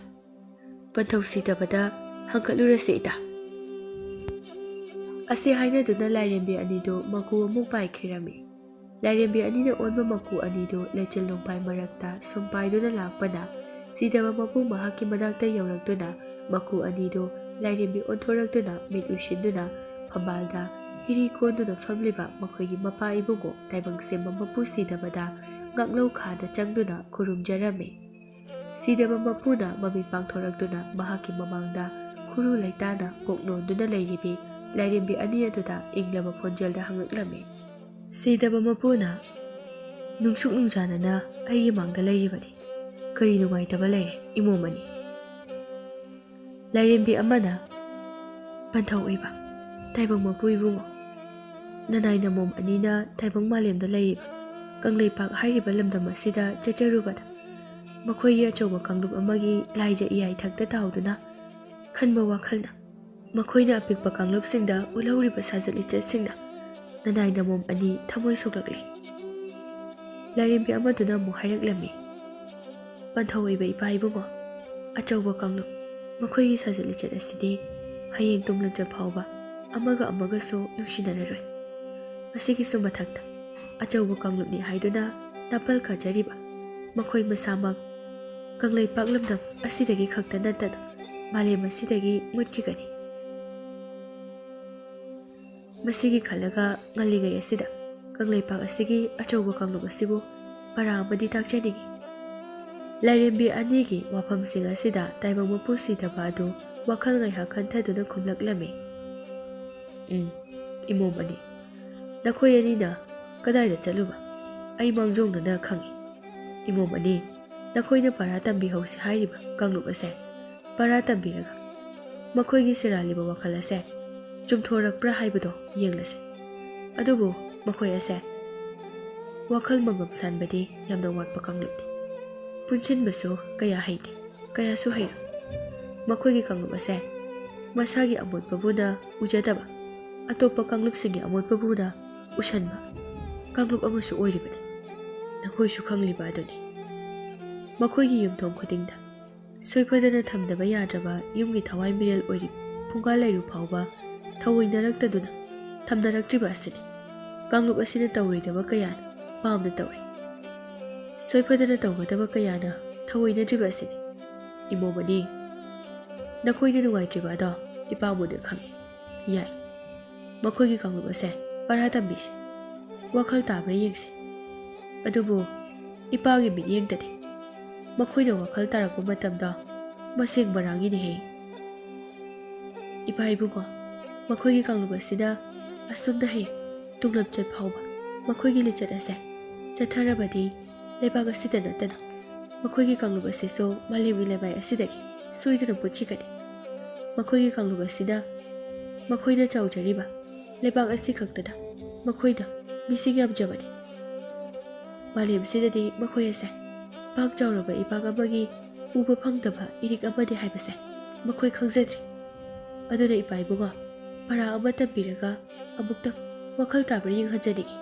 ꯄꯟꯊꯧ ꯁꯤꯗꯕꯗ ꯍꯪꯀꯠꯂꯨꯔꯁꯤ ꯏꯇꯥ꯫" ꯑꯁꯤ ꯍꯥꯏꯅꯗꯨꯅ ꯂꯥꯏꯔꯦꯝꯕꯤ ꯑꯅꯤꯗꯨ ꯃꯀꯨ ꯑꯃꯨꯛ ꯄꯥꯏꯈꯤꯔꯝꯃꯤ꯫ ꯂꯥꯏꯔꯦꯝꯕꯤ ꯑꯅꯤꯅ ꯑꯣꯟꯕ ꯃꯀꯨ ꯑꯅꯤꯗꯨ ꯂꯩꯆꯤꯜ ꯅꯣꯡꯐꯥꯏ ꯃꯔꯛꯇ ꯁꯨꯝ ꯄꯥꯏꯗꯨꯅ ꯂꯥꯛꯄꯅ, ꯁꯤꯗꯕ ꯃꯄꯨ ꯃꯍꯥꯛꯀꯤ ꯃꯅꯥꯛꯇ ꯌꯧꯔꯛꯇꯨꯅ, ꯃꯀꯨ ꯑꯅꯤꯗꯨ ꯂꯥꯏꯔꯦꯝꯕꯤ ꯑꯣꯟꯊꯣꯔꯛꯇꯨꯅ ꯃꯤꯠ ꯎꯏꯁꯤꯟꯗꯨꯅ, ꯐꯝꯕꯥꯜꯗ ꯍꯤꯔꯤ ꯀꯣꯟꯗꯨꯅ ꯐꯝꯂꯤꯕ ꯃꯈꯣꯏꯒꯤ ꯃꯄꯥ ꯏꯕꯨꯡꯉꯣ ꯇꯥꯏꯕꯪ ꯁꯦꯝꯕ ꯃꯄꯨ ꯁꯤꯗꯕꯗ ꯉꯥꯛꯂꯧ ꯈꯥꯗ ꯆꯪꯗꯨꯅ ꯈꯨꯔꯨꯝꯖꯔꯝꯃꯤ꯫ ꯁꯤꯗꯕ ꯃꯄꯨꯅ ꯃꯃꯤꯠ ꯄꯥꯡꯊꯣꯔꯛꯇꯨꯅ ꯃꯍꯥꯛꯀꯤ ꯃꯃꯥꯡꯗ ꯈꯨꯔꯨ ꯂꯩꯇꯥꯅ ꯀꯣꯛ ꯅꯣꯟꯗꯨꯅ ꯂꯩꯔꯤꯕꯤ ꯂꯥꯏꯔꯦꯝꯕꯤ ꯑꯅꯤ ꯑꯗꯨꯗ ꯏꯪꯂꯕ ꯈꯣꯟꯖꯦꯜꯗ ꯍꯪꯂꯛꯂꯝꯃꯤ꯫ ꯁꯤꯗꯕ ꯃꯄꯨꯅ, "ꯅꯨꯡꯁꯨꯛ ꯅꯨꯡꯖꯥꯅꯅ ꯑꯩꯒꯤ ꯃꯥꯡꯗ ꯂꯩꯔꯤꯕꯗꯤ ꯀꯔꯤ ꯅꯨꯡꯉꯥꯏꯇꯕ ꯂꯩꯔꯦ, ꯏꯃꯣꯝ ꯑꯅꯤ?" ꯂꯥꯏꯔꯦꯝꯕꯤ ꯑꯃꯅ, "ꯄꯟꯊꯧ ꯑꯣꯏꯕ ꯇꯥꯏꯕꯪ ꯃꯄꯨ ꯏꯕꯨꯡꯉꯣ, ꯅꯅꯥꯏ ꯅꯃꯣꯝ ꯑꯅꯤꯅ ꯇꯥꯏꯕꯪ ꯃꯥꯂꯦꯝꯗ ꯂꯩꯔꯤꯕ ꯀꯪꯂꯩꯄꯥꯛ ꯍꯥꯏꯔꯤꯕ ꯂꯝꯗꯝ ꯑꯁꯤꯗ ꯆꯠꯆꯔꯨꯕꯗ, ꯃꯈꯣꯏꯒꯤ ꯑꯆꯧꯕ ꯀꯥꯡꯂꯨꯞ ꯑꯃꯒꯤ ꯂꯥꯏꯖ ꯏꯌꯥꯏ ꯊꯛꯇ ꯇꯥꯎꯗꯨꯅ ꯈꯟꯕ ꯋꯥꯈꯜꯅ ꯃꯈꯣꯏꯅ ꯑꯄꯤꯛꯄ ꯀꯥꯡꯂꯨꯞꯁꯤꯡꯗ ꯎꯠꯍꯧꯔꯤꯕ ꯁꯥꯖꯠ ꯂꯤꯆꯠꯁꯤꯡꯅ ꯅꯅꯥꯏ ꯅꯃꯣꯝ ꯑꯅꯤ ꯊꯃꯣꯏ ꯁꯣꯛꯂꯛꯂꯤ꯫" ꯂꯥꯏꯔꯦꯝꯕꯤ ꯑꯃꯗꯨꯅ ꯑꯃꯨꯛ ꯍꯥꯏꯔꯛꯂꯝꯃꯤ, "ꯄꯟꯊꯧ ꯑꯣꯏꯕ ꯏꯄꯥ ꯏꯕꯨꯡꯉꯣ, ꯑꯆꯧꯕ ꯀꯥꯡꯂꯨꯞ ꯃꯈꯣꯏꯒꯤ ꯁꯥꯖꯠ ꯂꯤꯆꯠ ꯑꯁꯤꯗꯤ ꯍꯌꯦꯡ ꯇꯨꯡꯂꯝꯆꯠ ꯐꯥꯎꯕ ꯑꯃꯒ ꯑꯃꯒꯁꯨ ꯅꯨꯡꯁꯤꯅꯔꯔꯣꯏ꯫ ꯑꯁꯤꯒꯤꯁꯨ ꯃꯊꯛꯇ ꯑꯆꯧꯕ ꯀꯥꯡꯂꯨꯞꯅꯤ ꯍꯥꯏꯗꯨꯅ ꯅꯥꯄꯜ ꯀꯥꯖꯔꯤꯕ ꯃꯈꯣꯏ ꯃꯁꯥꯃꯛ ꯀꯪꯂꯩꯄꯥꯛ ꯂꯝꯗꯝ ꯑꯁꯤꯗꯒꯤ ꯈꯛꯇ ꯅꯠꯇꯅ ꯃꯥꯂꯦꯝ ꯑꯁꯤꯗꯒꯤ ꯃꯨꯠꯈꯤꯒꯅꯤ꯫ ꯃꯁꯤꯒꯤ ꯈꯜꯂꯒ ꯉꯜꯂꯤꯉꯩ ꯑꯁꯤꯗ ꯀꯪꯂꯩꯄꯥꯛ ꯑꯁꯤꯒꯤ ꯑꯆꯧꯕ ꯀꯥꯡꯂꯨꯞ ꯑꯁꯤꯕꯨ ꯄꯔꯥ ꯑꯃꯗꯤ ꯇꯥꯛꯆꯅꯤꯡꯏ꯫" ꯂꯥꯏꯔꯦꯝꯕꯤ ꯑꯅꯤꯒꯤ ꯋꯥꯐꯝꯁꯤꯡ ꯑꯁꯤꯗ ꯇꯥꯏꯕꯪ ꯃꯄꯨ ꯁꯤꯗꯕ ꯑꯗꯨ ꯋꯥꯈꯜ ꯉꯥꯏꯍꯥꯛ ꯈꯟꯊꯗꯨꯅ ꯈꯨꯝꯂꯛꯂꯝꯃꯤ꯫ "ꯎꯝ, ꯏꯃꯣꯝ ꯑꯅꯤ, ꯅꯈꯣꯏ ꯑꯅꯤꯅ ꯀꯗꯥꯏꯗ ꯆꯠꯂꯨꯕ? ꯑꯩ ꯃꯥꯡꯖꯧꯅꯅ ꯈꯪꯏ꯫ ꯏꯃꯣꯝ ꯑꯅꯤ, ꯅꯈꯣꯏꯅ ꯄꯔꯥ ꯇꯝꯕꯤꯍꯧꯁꯤ ꯍꯥꯏꯔꯤꯕ ꯀꯥꯡꯂꯨꯞ ꯑꯁꯦ ꯄꯔꯥ ꯇꯝꯕꯤꯔꯒ ꯃꯈꯣꯏꯒꯤ ꯁꯦꯔꯥꯜꯂꯤꯕ ꯋꯥꯈꯜ ꯑꯁꯦ ꯆꯨꯝꯊꯣꯔꯛꯄ꯭ꯔꯥ ꯍꯥꯏꯕꯗꯣ ꯌꯦꯡꯂꯁꯤ꯫ ꯑꯗꯨꯕꯨ ꯃꯈꯣꯏ ꯑꯁꯦ ꯋꯥꯈꯜ ꯃꯉꯝ ꯁꯥꯟꯕꯗꯤ ꯌꯥꯝꯅ ꯋꯥꯠꯄ ꯀꯥꯡꯂꯨꯞꯅꯤ꯫ ꯄꯨꯟꯁꯤꯟꯕꯁꯨ ꯀꯌꯥ ꯍꯩꯇꯦ, ꯀꯌꯥꯁꯨ ꯍꯩꯔꯣꯏ꯫ ꯃꯈꯣꯏꯒꯤ ꯀꯥꯡꯂꯨꯞ ꯑꯁꯦ ꯃꯁꯥꯒꯤ ꯑꯃꯣꯠꯄꯕꯨꯅ ꯎꯖꯗꯕ, ꯑꯇꯣꯞꯄ ꯀꯥꯡꯂꯨꯞꯁꯤꯡꯒꯤ ꯑꯃꯣꯠꯄꯕꯨꯅ ꯎꯁꯟꯕ ꯀꯥꯡꯂꯨꯞ ꯑꯃꯁꯨ ꯑꯣꯏꯔꯤꯕꯅꯤ꯫ ꯅꯈꯣꯏꯁꯨ ꯈꯪꯂꯤꯕ ꯑꯗꯨꯅꯤ꯫ ꯃꯈꯣꯏꯒꯤ ꯌꯨꯝꯊꯣꯡ ꯈꯨꯗꯤꯡꯗ ꯁꯣꯏꯐꯗꯅ ꯊꯝꯗꯕ ꯌꯥꯗ꯭ꯔꯕ ꯌꯨꯝꯒꯤ ꯊꯋꯥꯏ ꯃꯤꯔꯦꯜ ꯑꯣꯏꯔꯤꯕ ꯐꯨꯡꯒꯥ ꯂꯩꯔꯨ ꯐꯥꯎꯕ ꯊꯑꯣꯏꯅꯔꯛꯇꯗꯨꯅ ꯊꯝꯅꯔꯛꯇ꯭ꯔꯤꯕ ꯑꯁꯤꯅꯤ꯫ ꯀꯥꯡꯂꯨꯞ ꯑꯁꯤꯅ ꯇꯧꯔꯣꯏꯗꯕ ꯀꯌꯥꯅ ꯄꯥꯝꯅ ꯇꯧꯔꯤ꯫ ꯁꯣꯏꯐꯗꯅ ꯇꯧꯒꯗꯕ ꯀꯌꯥꯅ ꯊꯑꯣꯏꯅꯗ꯭ꯔꯤꯕ ꯑꯁꯤꯅꯤ꯫ ꯏꯃꯣ ꯃꯅꯤ, ꯅꯈꯣꯏꯅ ꯅꯨꯡꯉꯥꯏꯇ꯭ꯔꯤꯕ ꯑꯗꯣ ꯏꯄꯥ ꯃꯨꯟꯅ ꯈꯪꯏ꯫ ꯌꯥꯏ, ꯃꯈꯣꯏꯒꯤ ꯀꯥꯡꯂꯨꯞ ꯑꯁꯦ ꯄꯔꯥ ꯇꯝꯕꯤꯁꯤ꯫ ꯋꯥꯈꯜ ꯇꯥꯕ꯭ꯔꯥ ꯌꯦꯡꯁꯤ꯫ ꯑꯗꯨꯕꯨ ꯏꯄꯥꯒꯤ ꯃꯤꯠꯌꯦꯡꯗꯗꯤ ꯃꯈꯣꯏꯅ ꯋꯥꯈꯜ ꯇꯥꯔꯛꯄ ꯃꯇꯝꯗ ꯃꯁꯦꯡ ꯃꯔꯥꯡꯒꯤꯅꯤꯍꯦ꯫ ꯏꯄꯥ ꯏꯕꯨꯡꯉꯣ, ꯃꯈꯣꯏꯒꯤ ꯀꯥꯡꯂꯨꯞ ꯑꯁꯤꯅ ꯑꯁꯨꯝꯅ ꯍꯌꯦꯡ ꯇꯨꯡꯂꯝꯆꯠ ꯐꯥꯎꯕ ꯃꯈꯣꯏꯒꯤ ꯂꯤꯆꯠ ꯑꯁꯦ ꯆꯠꯊꯔꯕꯗꯤ ꯂꯩꯕꯥꯛ ꯑꯁꯤꯗ ꯅꯠꯇꯅ ꯃꯈꯣꯏꯒꯤ ꯀꯥꯡꯂꯨꯞ ꯑꯁꯤꯁꯨ ꯃꯥꯂꯦꯝꯒꯤ ꯂꯩꯃꯥꯏ ꯑꯁꯤꯗꯒꯤ ꯁꯣꯏꯗꯅ ꯄꯨꯠꯈꯤꯒꯅꯤ꯫ ꯃꯈꯣꯏꯒꯤ ꯀꯥꯡꯂꯨꯞ ꯑꯁꯤꯅ ꯃꯈꯣꯏꯅ ꯆꯥꯎꯖꯔꯤꯕ ꯂꯩꯕꯥꯛ ꯑꯁꯤ ꯈꯛꯇꯗ ꯃꯈꯣꯏꯅ ꯃꯤꯁꯤꯡ ꯌꯥꯝꯖꯕꯅꯤ꯫ ꯃꯥꯂꯦꯝꯁꯤꯗꯗꯤ ꯃꯈꯣꯏ ꯑꯁꯦ ꯄꯥꯛ ꯆꯥꯎꯔꯕ ꯏꯄꯥꯛ ꯑꯃꯒꯤ ꯎꯕ ꯐꯪꯗꯕ ꯏꯔꯤꯛ ꯑꯃꯅꯤ ꯍꯥꯏꯕꯁꯦ ꯃꯈꯣꯏ ꯈꯪꯖꯗ꯭ꯔꯤ꯫ ꯑꯗꯨꯅ ꯏꯄꯥ ꯏꯕꯨꯡꯉꯣ, ꯄꯔꯥ ꯑꯃ ꯇꯝꯕꯤꯔꯒ ꯑꯃꯨꯛꯇꯪ ꯋꯥꯈꯜ ꯇꯥꯕ꯭ꯔꯥ ꯌꯦꯡꯍꯟꯖꯅꯤꯡꯏ꯫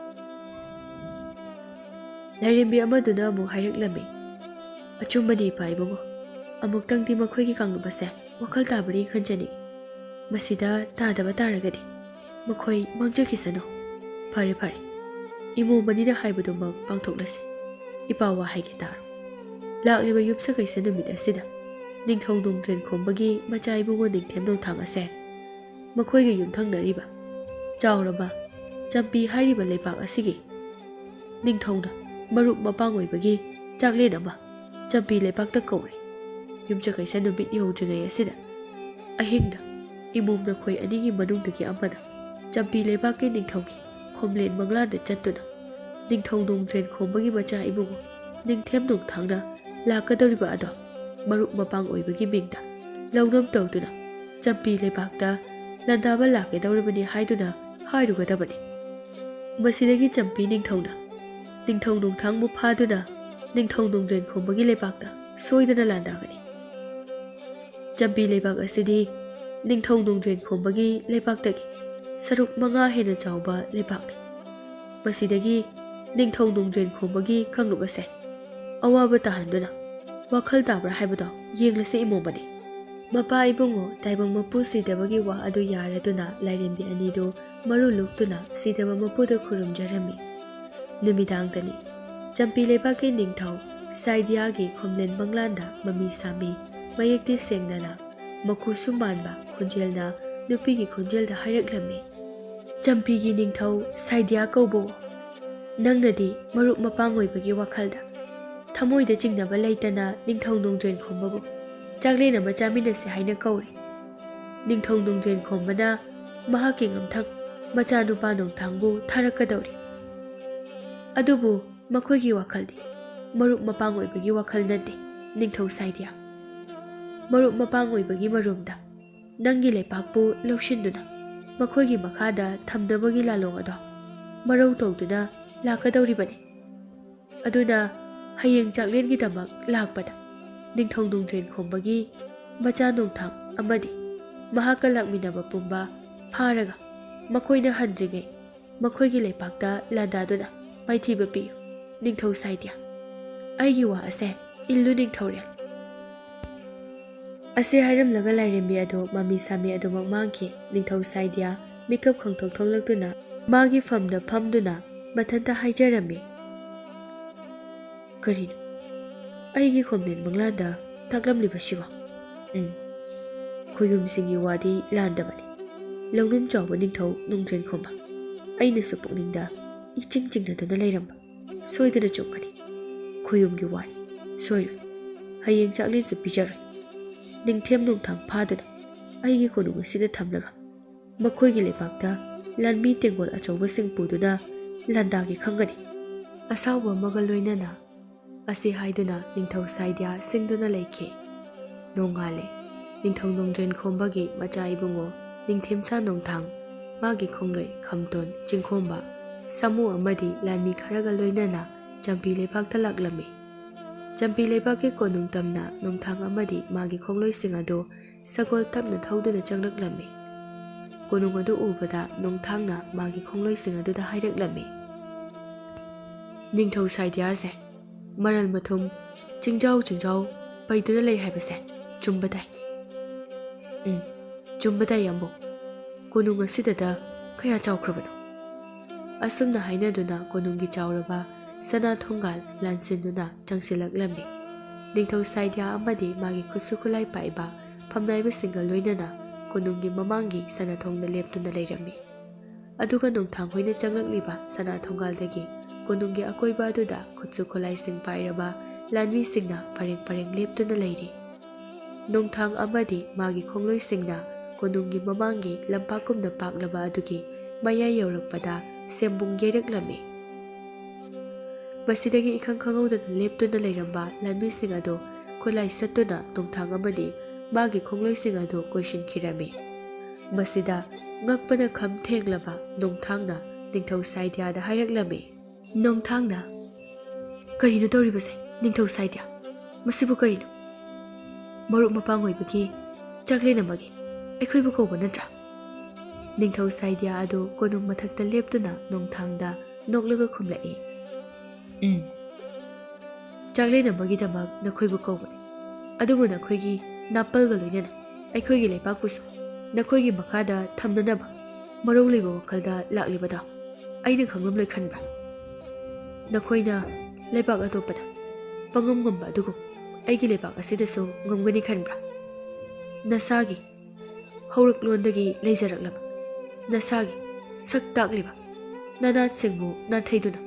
ꯂꯥꯏꯔꯦꯝꯕꯤ ꯑꯃꯗꯨꯅ ꯑꯃꯨꯛ ꯍꯥꯏꯔꯛꯂꯝꯃꯤ, "ꯑꯆꯨꯝꯕꯅꯤ ꯏꯄꯥ ꯏꯕꯨꯡꯉꯣ, ꯑꯃꯨꯛꯇꯪꯗꯤ ꯃꯈꯣꯏꯒꯤ ꯀꯥꯡꯂꯨꯞ ꯑꯁꯦ ꯋꯥꯈꯜ ꯇꯥꯕ꯭ꯔꯥ ꯌꯦꯡꯍꯟꯖꯅꯤꯡꯏ꯫ ꯃꯁꯤꯗ ꯇꯥꯗꯕ ꯇꯥꯔꯒꯗꯤ ꯃꯈꯣꯏ ꯃꯥꯡꯖꯈꯤꯁꯅꯨ꯫ ꯐꯔꯦ ꯐꯔꯦ, ꯏꯃꯣ ꯃꯅꯤꯅ ꯍꯥꯏꯕꯗꯨꯃꯛ ꯄꯥꯡꯊꯣꯛꯂꯁꯤ꯫ ꯏꯄꯥ ꯋꯥ ꯍꯥꯏꯒꯦ ꯇꯥꯔꯣ꯫ ꯂꯥꯛꯂꯤꯕ ꯌꯨꯝꯁꯀꯩꯁ ꯅꯨꯃꯤꯠ ꯑꯁꯤꯗ ꯅꯤꯡꯊꯧ ꯅꯣꯡꯗ꯭ꯔꯦꯟ ꯈꯣꯝꯕꯒꯤ ꯃꯆꯥ ꯏꯕꯨꯡꯉꯣ ꯅꯤꯡꯊꯦꯝ ꯅꯣꯡꯊꯥꯡ ꯑꯁꯦ ꯃꯈꯣꯏꯒ ꯌꯨꯝꯊꯪꯅꯔꯤꯕ ꯆꯥꯎꯔꯕ ꯆꯝꯄꯤ ꯍꯥꯏꯔꯤꯕ ꯂꯩꯕꯥꯛ ꯑꯁꯤꯒꯤ ꯅꯤꯡꯊꯧꯅ ꯃꯔꯨꯞ ꯃꯄꯥꯡ ꯑꯣꯏꯕꯒꯤ ꯆꯥꯛꯂꯦꯟ ꯑꯃ ꯆꯝꯄꯤ ꯂꯩꯕꯥꯛꯇ ꯀꯧꯔꯤ꯫ ꯌꯨꯝꯁꯀꯩꯁ ꯅꯨꯃꯤꯠ ꯌꯧꯗ꯭ꯔꯤꯉꯩ ꯑꯁꯤꯗ ꯑꯍꯤꯡꯗ ꯏꯃꯣꯝ ꯅꯈꯣꯏ ꯑꯅꯤꯒꯤ ꯃꯅꯨꯡꯗꯒꯤ ꯑꯃꯅ ꯆꯝꯄꯤ ꯂꯩꯕꯥꯛꯀꯤ ꯅꯤꯡꯊꯧꯒꯤ ꯈꯣꯝꯂꯦꯟ ꯃꯪꯂꯥꯟꯗ ꯆꯠꯇꯨꯅ ꯅꯤꯡꯊꯧ ꯅꯣꯡꯗ꯭ꯔꯦꯟ ꯈꯣꯝꯕꯒꯤ ꯃꯆꯥ ꯏꯕꯨꯡꯉꯣ ꯅꯤꯡꯊꯦꯝ ꯅꯣꯡꯊꯥꯡꯅ ꯂꯥꯛꯀꯗꯧꯔꯤꯕ ꯑꯗꯣ ꯃꯔꯨꯞ ꯃꯄꯥꯡ ꯑꯣꯏꯕꯒꯤ ꯃꯤꯡꯗ ꯂꯧꯅꯝ ꯇꯧꯗꯨꯅ ꯆꯝꯄꯤ ꯂꯩꯕꯥꯛꯇ ꯂꯥꯟꯗꯥꯕ ꯂꯥꯛꯀꯗꯧꯔꯤꯕꯅꯤ ꯍꯥꯏꯗꯨꯅ ꯍꯥꯏꯔꯨꯒꯗꯕꯅꯤ꯫ ꯃꯁꯤꯗꯒꯤ ꯆꯝꯄꯤ ꯅꯤꯡꯊꯧꯅ ꯅꯤꯡꯊꯧ ꯅꯣꯡꯊꯥꯡꯕꯨ ꯐꯥꯗꯨꯅ ꯅꯤꯡꯊꯧ ꯅꯣꯡꯗ꯭ꯔꯦꯟ ꯈꯣꯝꯕꯒꯤ ꯂꯩꯕꯥꯛꯇ ꯁꯣꯏꯗꯅ ꯂꯥꯟꯗꯥꯒꯅꯤ꯫ ꯆꯝꯄꯤ ꯂꯩꯕꯥꯛ ꯑꯁꯤꯗꯤ ꯅꯤꯡꯊꯧ ꯅꯣꯡꯗ꯭ꯔꯦꯟ ꯈꯣꯝꯕꯒꯤ ꯂꯩꯕꯥꯛꯇꯒꯤ ꯁꯔꯨꯛ ꯃꯉꯥ ꯍꯦꯟꯅ ꯆꯥꯎꯕ ꯂꯩꯕꯥꯛꯅꯤ꯫ ꯃꯁꯤꯗꯒꯤ ꯅꯤꯡꯊꯧ ꯅꯣꯡꯗ꯭ꯔꯦꯟ ꯈꯣꯝꯕꯒꯤ ꯀꯥꯡꯂꯨꯞ ꯑꯁꯦ ꯑꯋꯥꯕ ꯇꯥꯍꯟꯗꯨꯅ ꯋꯥꯈꯜ ꯇꯥꯕ꯭ꯔꯥ ꯍꯥꯏꯕꯗꯣ ꯌꯦꯡꯂꯁꯤ ꯏꯃꯣꯝ ꯃꯅꯤ꯫ ꯃꯄꯥ ꯏꯕꯨꯡꯉꯣ ꯇꯥꯏꯕꯪ ꯃꯄꯨ ꯁꯤꯗꯕꯒꯤ ꯋꯥ ꯑꯗꯨ ꯌꯥꯔꯗꯨꯅ ꯂꯥꯏꯔꯦꯝꯕꯤ ꯑꯅꯤꯗꯨ ꯃꯔꯨ ꯂꯨꯛꯇꯨꯅ ꯁꯤꯗꯕ ꯃꯄꯨꯗ ꯈꯨꯔꯨꯝꯖꯔꯝꯃꯤ꯫ ꯅꯨꯃꯤꯗꯥꯡꯗꯅꯤ꯫ ꯆꯝꯄꯤ ꯂꯩꯕꯥꯛꯀꯤ ꯅꯤꯡꯊꯧ ꯁꯥꯏꯗꯤꯌꯥꯒꯤ ꯈꯣꯝꯂꯦꯟ ꯃꯪꯂꯥꯟꯗ ꯃꯃꯤ ꯁꯥꯃꯤ ꯃꯌꯦꯛꯇꯤ ꯁꯦꯡꯗꯅ ꯃꯈꯨꯁꯨ ꯃꯥꯟꯕ ꯈꯣꯟꯖꯦꯜꯅ ꯅꯨꯄꯤꯒꯤ ꯈꯣꯟꯖꯦꯜꯗ ꯍꯥꯏꯔꯛꯂꯝꯃꯤ꯫ ꯆꯝꯄꯤꯒꯤ ꯅꯤꯡꯊꯧ ꯁꯥꯏꯗꯤꯌꯥ ꯀꯧꯕ ꯅꯪꯅꯗꯤ ꯃꯔꯨꯞ ꯃꯄꯥꯡ ꯑꯣꯏꯕꯒꯤ ꯋꯥꯈꯜꯗ ꯊꯃꯣꯏꯗ ꯆꯤꯡꯅꯕ ꯂꯩꯇꯅ ꯅꯤꯡꯊꯧ ꯅꯣꯡꯗ꯭ꯔꯦꯟ ꯈꯣꯝꯕꯕꯨ ꯆꯥꯛꯂꯦꯟ ꯑꯃ ꯆꯥꯃꯤꯟꯅꯁꯤ ꯍꯥꯏꯅ ꯀꯧꯔꯤ꯫ ꯅꯤꯡꯊꯧ ꯅꯣꯡꯗ꯭ꯔꯦꯟ ꯈꯣꯝꯕꯅ ꯃꯍꯥꯛꯀꯤ ꯉꯝꯊꯪ ꯃꯆꯥꯅꯨꯄꯥ ꯅꯣꯡꯊꯥꯡꯕꯨ ꯊꯥꯔꯛꯀꯗꯧꯔꯤ꯫ ꯑꯗꯨꯕꯨ ꯃꯈꯣꯏꯒꯤ ꯋꯥꯈꯜꯗꯤ ꯃꯔꯨꯞ ꯃꯄꯥꯡ ꯑꯣꯏꯕꯒꯤ ꯋꯥꯈꯜ ꯅꯠꯇꯦ, ꯅꯤꯡꯊꯧ ꯁꯥꯏꯗꯤꯌꯥ꯫ ꯃꯔꯨꯞ ꯃꯄꯥꯡ ꯑꯣꯏꯕꯒꯤ ꯃꯔꯨꯝꯗ ꯅꯪꯒꯤ ꯂꯩꯄꯥꯛꯄꯨ ꯂꯧꯁꯤꯟꯗꯨꯅ ꯃꯈꯣꯏꯒꯤ ꯃꯈꯥꯗ ꯊꯝꯅꯕꯒꯤ ꯂꯥꯂꯣꯡ ꯑꯗꯣ ꯃꯔꯧ ꯇꯧꯗꯨꯅ ꯂꯥꯛꯀꯗꯧꯔꯤꯕꯅꯤ꯫ ꯑꯗꯨꯅ ꯍꯌꯦꯡ ꯆꯥꯛꯂꯦꯟꯒꯤꯗꯃꯛ ꯂꯥꯛꯄꯗ ꯅꯤꯡꯊꯧ ꯅꯣꯡꯗ꯭ꯔꯦꯟ ꯈꯣꯝꯕꯒꯤ ꯃꯆꯥ ꯅꯣꯡꯊꯥꯡ ꯑꯃꯗꯤ ꯃꯍꯥꯛꯀ ꯂꯥꯛꯃꯤꯟꯅꯕ ꯄꯨꯝꯕ ꯐꯥꯔꯒ ꯃꯈꯣꯏꯅ ꯍꯟꯗ꯭ꯔꯤꯉꯩ ꯃꯈꯣꯏꯒꯤ ꯂꯩꯄꯥꯛꯇ ꯂꯥꯟꯗꯥꯗꯨꯅ ꯃꯥꯏꯊꯤꯕ ꯄꯤꯌꯨ, ꯅꯤꯡꯊꯧ ꯁꯥꯏꯗ꯭ꯌꯥ꯫ ꯑꯩꯒꯤ ꯋꯥ ꯑꯁꯦ ꯏꯜꯂꯨ, ꯅꯤꯡꯊꯧꯔꯦꯜ꯫ ꯑꯁꯤ ꯍꯥꯏꯔꯝꯂꯒ ꯂꯥꯏꯔꯦꯝꯕꯤ ꯑꯗꯨ ꯃꯃꯤ ꯁꯥꯃꯤ ꯑꯗꯨꯃꯛ ꯃꯥꯡꯈꯤ꯫ ꯅꯤꯡꯊꯧ ꯁꯥꯏꯗ꯭ꯌꯥ ꯃꯤꯀꯞ ꯈꯪꯊꯣꯛ ꯊꯣꯛꯂꯛꯇꯨꯅ ꯃꯥꯒꯤ ꯐꯝꯗ ꯐꯝꯗꯨꯅ ꯃꯊꯟꯇ ꯍꯥꯏꯖꯔꯝꯃꯤ, "ꯀꯔꯤꯅꯣ ꯑꯩꯒꯤ ꯈꯣꯝꯂꯦꯟ ꯃꯪꯂꯥꯟꯗ ꯇꯥꯛꯂꯝꯂꯤꯕꯁꯤꯕꯣ? ꯎꯝ, ꯈꯣꯌꯨꯝꯁꯤꯡꯒꯤ ꯋꯥꯗꯤ ꯂꯥꯟꯗꯕꯅꯤ꯫ ꯂꯧꯅꯨꯝ ꯆꯥꯎꯕ ꯅꯤꯡꯊꯧ ꯅꯣꯡꯗ꯭ꯔꯦꯟ ꯈꯣꯝꯕ, ꯑꯩꯅꯁꯨ ꯄꯨꯛꯅꯤꯡꯗ ꯏꯆꯤꯡ ꯆꯤꯡꯅꯗꯨꯅ ꯂꯩꯔꯝꯕ ꯁꯣꯏꯗꯅ ꯆꯨꯝꯒꯅꯤ꯫ ꯈꯣꯌꯨꯝꯒꯤ ꯋꯥꯅꯤ, ꯁꯣꯏꯔꯣꯏ꯫ ꯍꯌꯦꯡ ꯆꯥꯛꯂꯦꯟꯁꯨ ꯄꯤꯖꯔꯣꯏ꯫ ꯅꯤꯡꯊꯦꯝ ꯅꯣꯡꯊꯥꯡ ꯐꯥꯗꯨꯅ ꯑꯩꯒꯤ ꯀꯣꯅꯨꯡ ꯑꯁꯤꯗ ꯊꯝꯂꯒ ꯃꯈꯣꯏꯒꯤ ꯂꯩꯄꯥꯛꯇ ꯂꯥꯟꯃꯤ ꯇꯦꯡꯒꯣꯜ ꯑꯆꯧꯕꯁꯤꯡ ꯄꯨꯗꯨꯅ ꯂꯥꯟꯗꯥꯒꯦ ꯈꯪꯒꯅꯤ꯫" ꯑꯁꯥꯎꯕ ꯑꯃꯒ ꯂꯣꯏꯅꯅ ꯑꯁꯤ ꯍꯥꯏꯗꯨꯅ ꯅꯤꯡꯊꯧ ꯁꯥꯏꯗ꯭ꯌꯥ ꯁꯤꯡꯗꯨꯅ ꯂꯩꯈꯤ꯫ ꯅꯣꯡꯉꯥꯜꯂꯦ꯫ ꯅꯤꯡꯊꯧ ꯅꯣꯡꯗ꯭ꯔꯦꯟ ꯈꯣꯝꯕꯒꯤ ꯃꯆꯥ ꯏꯕꯨꯡꯉꯣ ꯅꯤꯡꯊꯦꯝꯁꯥ ꯅꯣꯡꯊꯥꯡ, ꯃꯥꯒꯤ ꯈꯣꯡꯂꯣꯏ ꯈꯝꯇꯣꯟ ꯆꯤꯡꯈꯣꯝꯕ, ꯁꯥꯃꯨ ꯑꯃꯗꯤ ꯂꯥꯟꯃꯤ ꯈꯔꯒ ꯂꯣꯏꯅꯅ ꯆꯝꯄꯤ ꯂꯩꯕꯥꯛꯇ ꯂꯥꯛꯂꯝꯃꯤ꯫ ꯆꯝꯄꯤ ꯂꯩꯕꯥꯛꯀꯤ ꯀꯣꯅꯨꯡ ꯇꯝꯅ ꯅꯣꯡꯊꯥꯡ ꯑꯃꯗꯤ ꯃꯥꯒꯤ ꯈꯣꯡꯂꯣꯏꯁꯤꯡ ꯑꯗꯨ ꯁꯒꯣꯜ ꯇꯞꯅ ꯊꯧꯗꯨꯅ ꯆꯪꯂꯛꯂꯝꯃꯤ꯫ ꯀꯣꯅꯨꯡ ꯑꯗꯨ ꯎꯕꯗ ꯅꯣꯡꯊꯥꯡꯅ ꯃꯥꯒꯤ ꯈꯣꯡꯂꯣꯏꯁꯤꯡ ꯑꯗꯨꯗ ꯍꯥꯏꯔꯛꯂꯝꯃꯤ, "ꯅꯤꯡꯊꯧ ꯁꯥꯏꯗ꯭ꯌꯥꯁꯦ ꯃꯔꯜ ꯃꯊꯨꯝ ꯆꯤꯡꯖꯥꯎ ꯆꯤꯡꯖꯥꯎ ꯄꯩꯗꯨꯅ ꯂꯩ ꯍꯥꯏꯕꯁꯦ ꯆꯨꯝꯕ ꯇꯥꯏ꯫ ꯎꯝ, ꯆꯨꯝꯕꯗꯥꯏ ꯌꯥꯝꯕꯨꯡ꯫ ꯀꯣꯅꯨꯡ ꯑꯁꯤꯗꯗ ꯀꯌꯥ ꯆꯥꯎꯈ꯭ꯔꯕꯅꯣ? ꯑꯁꯨꯝꯅ ꯍꯥꯏꯅꯗꯨꯅ ꯀꯣꯅꯨꯡꯒꯤ ꯆꯥꯎꯔꯕ ꯁꯅꯥ ꯊꯣꯡꯒꯥꯜ ꯂꯥꯟꯁꯤꯟꯗꯨꯅ ꯆꯪꯁꯤꯜꯂꯛꯂꯝꯃꯤ꯫ ꯅꯤꯡꯊꯧ ꯁꯥꯏꯗ꯭ꯌꯥ ꯑꯃꯗꯤ ꯃꯥꯒꯤ ꯈꯨꯠꯁꯨ ꯈꯨꯠꯂꯥꯏ ꯄꯥꯏꯕ ꯐꯝꯅꯥꯏꯕꯁꯤꯡꯒ ꯂꯣꯏꯅꯅ ꯀꯣꯅꯨꯡꯒꯤ ꯃꯃꯥꯡꯒꯤ ꯁꯅꯥ ꯊꯣꯡꯗ ꯂꯦꯞꯇꯨꯅ ꯂꯩꯔꯝꯃꯤ꯫ ꯑꯗꯨꯒ ꯅꯣꯡꯊꯥꯡ ꯍꯣꯏꯅ ꯆꯪꯂꯛꯂꯤꯕ ꯁꯅꯥ ꯊꯣꯡꯒꯥꯜꯗꯒꯤ ꯀꯣꯅꯨꯡꯒꯤ ꯑꯀꯣꯏꯕ ꯑꯗꯨꯗ ꯈꯨꯠꯁꯨ ꯈꯨꯠꯂꯥꯏꯁꯤꯡ ꯄꯥꯏꯔꯕ ꯂꯥꯟꯃꯤꯁꯤꯡꯅ ꯄꯔꯦꯡ ꯄꯔꯦꯡ ꯂꯦꯞꯇꯨꯅ ꯂꯩꯔꯤ꯫ ꯅꯣꯡꯊꯥꯡ ꯑꯃꯗꯤ ꯃꯥꯒꯤ ꯈꯣꯡꯂꯣꯏꯁꯤꯡꯅ ꯀꯣꯅꯨꯡꯒꯤ ꯃꯃꯥꯡꯒꯤ ꯂꯝꯄꯥꯛꯀꯨꯝꯅ ꯄꯥꯛꯂꯕ ꯑꯗꯨꯒꯤ ꯃꯌꯥꯏ ꯌꯧꯔꯛꯄꯗ ꯁꯦꯝꯕꯨꯡ ꯌꯩꯔꯛꯂꯝꯃꯤ꯫ ꯃꯁꯤꯗꯒꯤ ꯏꯈꯪ ꯈꯪꯍꯧꯗꯅ ꯂꯦꯞꯇꯨꯅ ꯂꯩꯔꯝꯕ ꯂꯥꯟꯃꯤꯁꯤꯡ ꯑꯗꯨ ꯈꯨꯠꯂꯥꯏ ꯁꯠꯇꯨꯅ ꯅꯣꯡꯊꯥꯡ ꯑꯃꯗꯤ ꯃꯥꯒꯤ ꯈꯣꯡꯂꯣꯏꯁꯤꯡ ꯑꯗꯨ ꯀꯣꯏꯁꯤꯟꯈꯤꯔꯝꯃꯤ꯫ ꯃꯁꯤꯗ ꯉꯛꯄꯅ ꯈꯝ ꯊꯦꯡꯂꯕ ꯅꯣꯡꯊꯥꯡꯅ ꯅꯤꯡꯊꯧ ꯁꯥꯏꯗ꯭ꯌꯥꯗ ꯍꯥꯏꯔꯛꯂꯝꯃꯤ꯫ ꯅꯣꯡꯊꯥꯡꯅ, "ꯀꯔꯤꯅꯣ ꯇꯧꯔꯤꯕꯁꯦ, ꯅꯤꯡꯊꯧ ꯁꯥꯏꯗ꯭ꯌꯥ? ꯃꯁꯤꯕꯨ ꯀꯔꯤꯅꯣ? ꯃꯔꯨꯞ ꯃꯄꯥꯡ ꯑꯣꯏꯕꯒꯤ ꯆꯥꯛꯂꯦꯟ ꯑꯃꯒꯤ ꯑꯩꯈꯣꯏꯕꯨ ꯀꯧꯕ ꯅꯠꯇ꯭ꯔꯥ?" ꯅꯤꯡꯊꯧ ꯁꯥꯏꯗ꯭ꯌꯥ ꯑꯗꯨ ꯀꯣꯅꯨꯡ ꯃꯊꯛꯇ ꯂꯦꯞꯇꯨꯅ ꯅꯣꯡꯊꯥꯡꯗ ꯅꯣꯛꯂꯒ ꯈꯨꯝꯂꯛꯏ꯫ "ꯎꯝ, ꯆꯥꯛꯂꯦꯟ ꯑꯃꯒꯤꯗꯃꯛ ꯅꯈꯣꯏꯕꯨ ꯀꯧꯕꯅꯤ꯫ ꯑꯗꯨꯕꯨ ꯅꯈꯣꯏꯒꯤ ꯅꯥꯄꯜꯒ ꯂꯣꯏꯅꯅ ꯑꯩꯈꯣꯏꯒꯤ ꯂꯩꯄꯥꯛꯄꯨꯁꯨ ꯅꯈꯣꯏꯒꯤ ꯃꯈꯥꯗ ꯊꯝꯅꯅꯕ ꯃꯔꯧ ꯂꯩꯕ ꯋꯥꯈꯜꯗ ꯂꯥꯛꯂꯤꯕꯗꯣ ꯑꯩꯅ ꯈꯪꯂꯝꯂꯣꯏ ꯈꯟꯕ꯭ꯔꯥ? ꯅꯈꯣꯏꯅ ꯂꯩꯕꯥꯛ ꯑꯇꯣꯞꯄꯗ ꯄꯪꯉꯝ ꯉꯝꯕ ꯑꯗꯨꯒꯨꯝ ꯑꯩꯒꯤ ꯂꯩꯕꯥꯛ ꯑꯁꯤꯗꯁꯨ ꯉꯝꯒꯅꯤ ꯈꯟꯕ꯭ꯔꯥ? ꯅꯁꯥꯒꯤ ꯍꯧꯔꯛꯂꯣꯟꯗꯒꯤ ꯂꯩꯖꯔꯛꯂꯕ ꯅꯁꯥꯒꯤ ꯁꯛ ꯇꯥꯛꯂꯤꯕ ꯅꯅꯥꯠꯁꯤꯡꯕꯨ ꯅꯥꯊꯩꯗꯨꯅ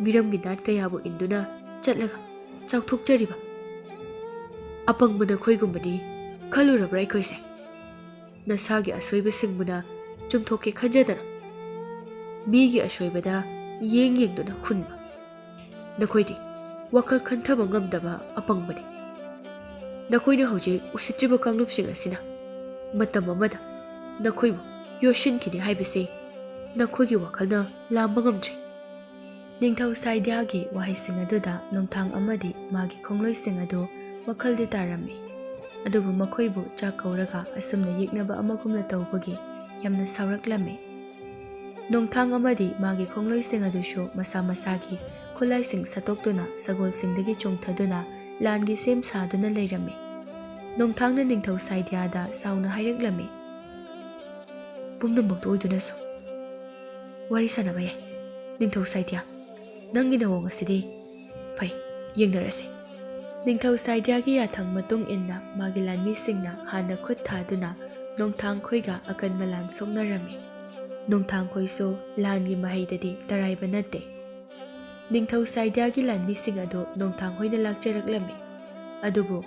ꯃꯤꯔꯝꯒꯤ ꯅꯥꯠ ꯀꯌꯥꯕꯨ ꯏꯟꯗꯨꯅ ꯆꯠꯂꯒ ꯆꯥꯎꯊꯣꯛꯆꯔꯤꯕ ꯑꯄꯪꯕ ꯅꯈꯣꯏꯒꯨꯝꯕꯅꯤ ꯈꯜꯂꯨꯔꯕ꯭ꯔꯥ ꯑꯩꯈꯣꯏꯁꯦ? ꯅꯁꯥꯒꯤ ꯑꯁꯣꯏꯕꯁꯤꯡꯕꯨꯅ ꯆꯨꯝꯊꯣꯛꯀꯦ ꯈꯟꯖꯗꯅ ꯃꯤꯒꯤ ꯑꯁꯣꯏꯕꯗ ꯌꯦꯡ ꯌꯦꯡꯗꯨꯅ ꯍꯨꯟꯕ ꯅꯈꯣꯏꯗꯤ ꯋꯥꯈꯜ ꯈꯟꯊꯕ ꯉꯝꯗꯕ ꯑꯄꯪꯕꯅꯤ꯫ ꯅꯈꯣꯏꯅ ꯍꯧꯖꯤꯛ ꯎꯁꯤꯠꯇ꯭ꯔꯤꯕ ꯀꯥꯡꯂꯨꯞꯁꯤꯡ ꯑꯁꯤꯅ ꯃꯇꯝ ꯑꯃꯗ ꯅꯈꯣꯏꯕꯨ ꯌꯣꯠꯁꯤꯟꯈꯤꯅꯤ ꯍꯥꯏꯕꯁꯤ ꯅꯈꯣꯏꯒꯤ ꯋꯥꯈꯜꯅ ꯂꯥꯝꯕ ꯉꯝꯗ꯭ꯔꯤ꯫" ꯅꯤꯡꯊꯧ ꯁꯥꯏꯗ꯭ꯌꯥꯒꯤ ꯋꯥꯍꯩꯁꯤꯡ ꯑꯗꯨꯗ ꯅꯣꯡꯊꯥꯡ ꯑꯃꯗꯤ ꯃꯥꯒꯤ ꯈꯣꯡꯂꯣꯏꯁꯤꯡ ꯑꯗꯨ ꯋꯥꯈꯜꯗꯤ ꯇꯥꯔꯝꯃꯤ, ꯑꯗꯨꯕꯨ ꯃꯈꯣꯏꯕꯨ ꯆꯥꯛ ꯀꯧꯔꯒ ꯑꯁꯨꯝꯅ ꯌꯦꯛꯅꯕ ꯑꯃꯒꯨꯝꯅ ꯇꯧꯕꯒꯤ ꯌꯥꯝꯅ ꯁꯥꯎꯔꯛꯂꯝꯃꯤ꯫ ꯅꯣꯡꯊꯥꯡ ꯑꯃꯗꯤ ꯃꯥꯒꯤ ꯈꯣꯡꯂꯣꯏꯁꯤꯡ ꯑꯗꯨꯁꯨ ꯃꯁꯥ ꯃꯁꯥꯒꯤ ꯈꯨꯠꯂꯥꯏꯁꯤꯡ ꯁꯠꯇꯣꯛꯇꯨꯅ ꯁꯒꯣꯜꯁꯤꯡꯗꯒꯤ ꯆꯣꯡꯊꯗꯨꯅ ꯂꯥꯟꯒꯤ ꯁꯦꯝ ꯁꯥꯗꯨꯅ ꯂꯩꯔꯝꯃꯤ꯫ ꯅꯣꯡꯊꯥꯡꯅ ꯅꯤꯡꯊꯧ ꯁꯥꯏꯗ꯭ꯌꯥꯗ ꯁꯥꯎꯅ ꯍꯥꯏꯔꯛꯂꯝꯃꯤ, "ꯄꯨꯝꯅꯃꯛꯇꯨ ꯑꯣꯏꯗꯨꯅꯁꯨ ꯋꯥꯔꯤ ꯁꯥꯟꯅꯕ ꯌꯥꯏ꯫ ꯅꯤꯡꯊꯧ ꯁꯥꯏꯗ꯭ꯌꯥ, ꯅꯪꯒꯤ ꯅꯋꯣꯡ ꯑꯁꯤꯗꯤ ꯐꯩ, ꯌꯦꯡꯅꯔꯁꯤ꯫" ꯅꯤꯡꯊꯧ ꯁꯥꯏꯗ꯭ꯌꯥꯒꯤ ꯌꯥꯊꯪ ꯃꯇꯨꯡ ꯏꯟꯅ ꯃꯥꯒꯤ ꯂꯥꯟꯃꯤꯁꯤꯡꯅ ꯍꯥꯟꯅ ꯈꯨꯠ ꯊꯥꯗꯨꯅ ꯅꯣꯡꯊꯥꯡꯈꯣꯏꯒ ꯑꯀꯟꯕ ꯂꯥꯟ ꯁꯣꯛꯅꯔꯝꯃꯤ꯫ ꯅꯣꯡꯊꯥꯡꯈꯣꯏꯁꯨ ꯂꯥꯟꯒꯤ ꯃꯍꯩꯗꯗꯤ ꯇꯔꯥꯏꯕ ꯅꯠꯇꯦ꯫ ꯅꯤꯡꯊꯧ ꯁꯥꯏꯗ꯭ꯌꯥꯒꯤ ꯂꯥꯟꯃꯤꯁꯤꯡ ꯑꯗꯨ ꯅꯣꯡꯊꯥꯡꯈꯣꯏꯅ ꯂꯥꯛꯆꯔꯛꯂꯝꯃꯤ꯫ ꯑꯗꯨꯕꯨ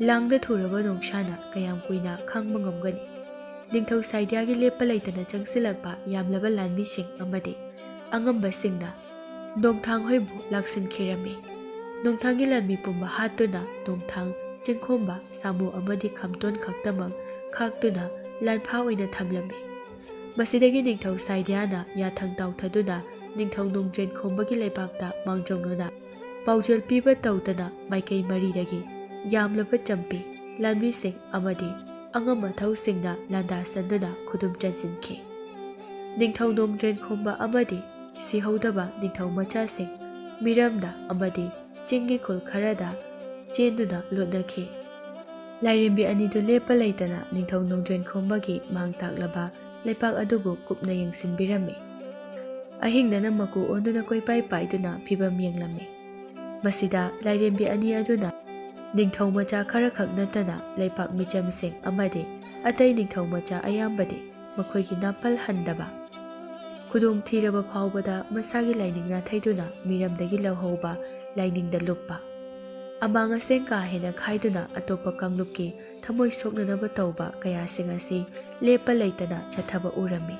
ꯂꯥꯡꯗ ꯊꯨꯔꯕ ꯅꯣꯡꯁꯥꯅ ꯀꯌꯥꯝ ꯀꯨꯏꯅ ꯈꯥꯡꯕ ꯉꯝꯒꯅꯤ? ꯅꯤꯡꯊꯧ ꯁꯥꯏꯗ꯭ꯌꯥꯒꯤ ꯂꯦꯞꯄ ꯂꯩꯇꯅ ꯆꯪꯁꯤꯜꯂꯛꯄ ꯌꯥꯝꯂꯕ ꯂꯥꯟꯃꯤꯁꯤꯡ ꯑꯃꯗꯤ ꯑꯉꯝꯕꯁꯤꯡꯅ ꯅꯣꯡꯊꯥꯡꯍꯣꯏꯕꯨ ꯂꯥꯛꯁꯤꯟꯈꯤꯔꯝꯃꯤ꯫ ꯅꯣꯡꯊꯥꯡꯒꯤ ꯂꯥꯟꯃꯤ ꯄꯨꯝꯕ ꯍꯥꯠꯇꯨꯅ ꯅꯣꯡꯊꯥꯡ, ꯆꯤꯡꯈꯣꯝꯕ, ꯁꯥꯃꯨ ꯑꯃꯗꯤ ꯈꯝꯇꯣꯟ ꯈꯛꯇꯃꯛ ꯈꯥꯛꯇꯨꯅ ꯂꯥꯟꯐꯥ ꯑꯣꯏꯅ ꯊꯝꯂꯝꯃꯤ꯫ ꯃꯁꯤꯗꯒꯤ ꯅꯤꯡꯊꯧ ꯁꯥꯏꯗ꯭ꯌꯥꯅ ꯌꯥꯊꯪ ꯇꯥꯎꯊꯗꯨꯅ ꯅꯤꯡꯊꯧ ꯅꯣꯡꯗ꯭ꯔꯦꯟ ꯈꯣꯝꯕꯒꯤ ꯂꯩꯕꯥꯛꯇ ꯃꯥꯡꯖꯧꯅꯅ ꯄꯥꯎꯖꯦꯜ ꯄꯤꯕ ꯇꯧꯗꯅ ꯃꯥꯏꯀꯩ ꯃꯔꯤꯗꯒꯤ ꯌꯥꯝꯂꯕ ꯆꯝꯄꯤ, ꯂꯥꯟꯃꯤꯁꯤꯡ ꯑꯃꯗꯤ ꯑꯉꯝ ꯑꯊꯧꯁꯤꯡꯅ ꯂꯥꯟꯗꯥꯁꯟꯗꯨꯅ ꯈꯨꯗꯨꯝ ꯆꯟꯁꯤꯟꯈꯤ꯫ ꯅꯤꯡꯊꯧ ꯅꯣꯡꯗ꯭ꯔꯦꯟ ꯈꯣꯝꯕ ꯑꯃꯗꯤ ꯁꯤꯍꯧꯗꯕ ꯅꯤꯡꯊꯧ ꯃꯆꯥꯁꯤꯡ ꯃꯤꯔꯝꯗ ꯑꯃꯗꯤ ꯆꯤꯡꯒꯤ ꯈꯨꯜ ꯈꯔꯗ ꯆꯦꯟꯗꯨꯅ ꯂꯣꯠꯅꯈꯤ꯫ ꯂꯥꯏꯔꯦꯝꯕꯤ ꯑꯅꯤꯗꯨ ꯂꯦꯞꯄ ꯂꯩꯇꯅ ꯅꯤꯡꯊꯧ ꯅꯣꯡꯗ꯭ꯔꯦꯟ ꯈꯣꯝꯕꯒꯤ ꯃꯥꯡ ꯇꯥꯛꯂꯕ ꯂꯩꯄꯥꯛ ꯑꯗꯨꯕꯨ ꯀꯨꯞꯅ ꯌꯦꯡꯁꯤꯟꯕꯤꯔꯝꯃꯤ꯫ ꯑꯍꯤꯡꯗꯅ ꯃꯀꯨ ꯑꯣꯟꯗꯨꯅ ꯀꯣꯏꯄꯥꯏ ꯄꯥꯏꯗꯨꯅ ꯐꯤꯕꯝ ꯌꯦꯡꯂꯝꯃꯤ꯫ ꯃꯁꯤꯗ ꯂꯥꯏꯔꯦꯝꯕꯤ ꯑꯅꯤ ꯑꯗꯨꯅ ꯅꯤꯡꯊꯧ ꯃꯆꯥ ꯈꯔꯈꯛ ꯅꯠꯇꯅ ꯂꯩꯄꯥꯛ ꯃꯤꯆꯝꯁꯤꯡ ꯑꯃꯗꯤ ꯑꯇꯩ ꯅꯤꯡꯊꯧ ꯃꯆꯥ ꯑꯌꯥꯝꯕꯗꯤ ꯃꯈꯣꯏꯒꯤ ꯅꯥꯄꯜ ꯍꯟꯗꯕ, ꯈꯨꯗꯣꯡ ꯊꯤꯔꯕ ꯐꯥꯎꯕꯗ ꯃꯁꯥꯒꯤ ꯂꯥꯏꯅꯤꯡ ꯅꯥꯊꯩꯗꯨꯅ ꯃꯤꯔꯝꯗꯒꯤ ꯂꯧꯍꯧꯕ ꯂꯥꯏꯅꯤꯡꯗ ꯂꯨꯞꯄ, ꯑꯃꯥꯡ ꯑꯁꯦꯡ ꯀꯥ ꯍꯦꯟꯅ ꯈꯥꯏꯗꯨꯅ ꯑꯇꯣꯞꯄ ꯀꯥꯡꯂꯨꯞꯀꯤ ꯊꯃꯣꯏ ꯁꯣꯛꯅꯅꯕ ꯇꯧꯕ ꯀꯌꯥꯁꯤꯡ ꯑꯁꯤ ꯂꯦꯞꯄ ꯂꯩꯇꯅ ꯆꯠꯊꯕ ꯎꯔꯝꯃꯤ꯫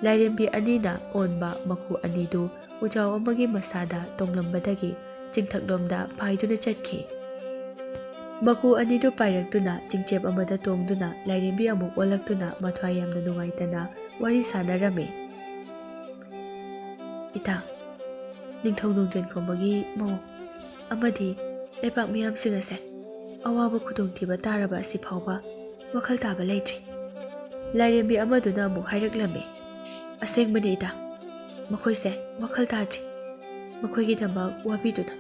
ꯂꯥꯏꯔꯦꯝꯕꯤ ꯑꯅꯤꯅ ꯑꯣꯟꯕ ꯃꯈꯨ ꯑꯅꯤꯗꯨ ꯎꯖꯥꯎ ꯑꯃꯒꯤ ꯃꯁꯥꯗ ꯇꯣꯡꯂꯝꯕꯗꯒꯤ ꯆꯤꯡꯊꯛꯂꯣꯝꯗ ꯄꯥꯏꯗꯨꯅ ꯆꯠꯈꯤ꯫ ꯃꯀꯨ ꯑꯅꯤꯗꯨ ꯄꯥꯏꯔꯛꯇꯨꯅ ꯆꯤꯡꯆꯦꯞ ꯑꯃꯗ ꯇꯣꯡꯗꯨꯅ ꯂꯥꯏꯔꯦꯝꯕꯤ ꯑꯃꯨꯛ ꯑꯣꯜꯂꯛꯇꯨꯅ ꯃꯊ꯭ꯋꯥꯏ ꯌꯥꯝꯅ ꯅꯨꯡꯉꯥꯏꯇꯅ ꯋꯥꯔꯤ ꯁꯥꯟꯅꯔꯝꯃꯤ꯫ "ꯏꯇꯥ, ꯅꯤꯡꯊꯧ ꯅꯣꯡꯗ꯭ꯔꯦꯟ ꯈꯣꯝꯕꯒꯤ ꯃꯧ ꯑꯃꯗꯤ ꯂꯩꯄꯥꯛ ꯃꯤꯌꯥꯝꯁꯤꯡ ꯑꯁꯦ ꯑꯋꯥꯕ ꯈꯨꯗꯣꯡꯊꯤꯕ ꯇꯥꯔꯕ ꯑꯁꯤ ꯐꯥꯎꯕ ꯋꯥꯈꯜ ꯇꯥꯕ ꯂꯩꯇ꯭ꯔꯤ꯫" ꯂꯥꯏꯔꯦꯝꯕꯤ ꯑꯃꯗꯨꯅ ꯑꯃꯨꯛ ꯍꯥꯏꯔꯛꯂꯝꯃꯤ, "ꯑꯁꯦꯡꯕꯅꯤ ꯏꯇꯥ, ꯃꯈꯣꯏꯁꯦ ꯋꯥꯈꯜ ꯇꯥꯗ꯭ꯔꯤ꯫ ꯃꯈꯣꯏꯒꯤꯗꯃꯛ ꯋꯥꯕꯤꯗꯨꯅ,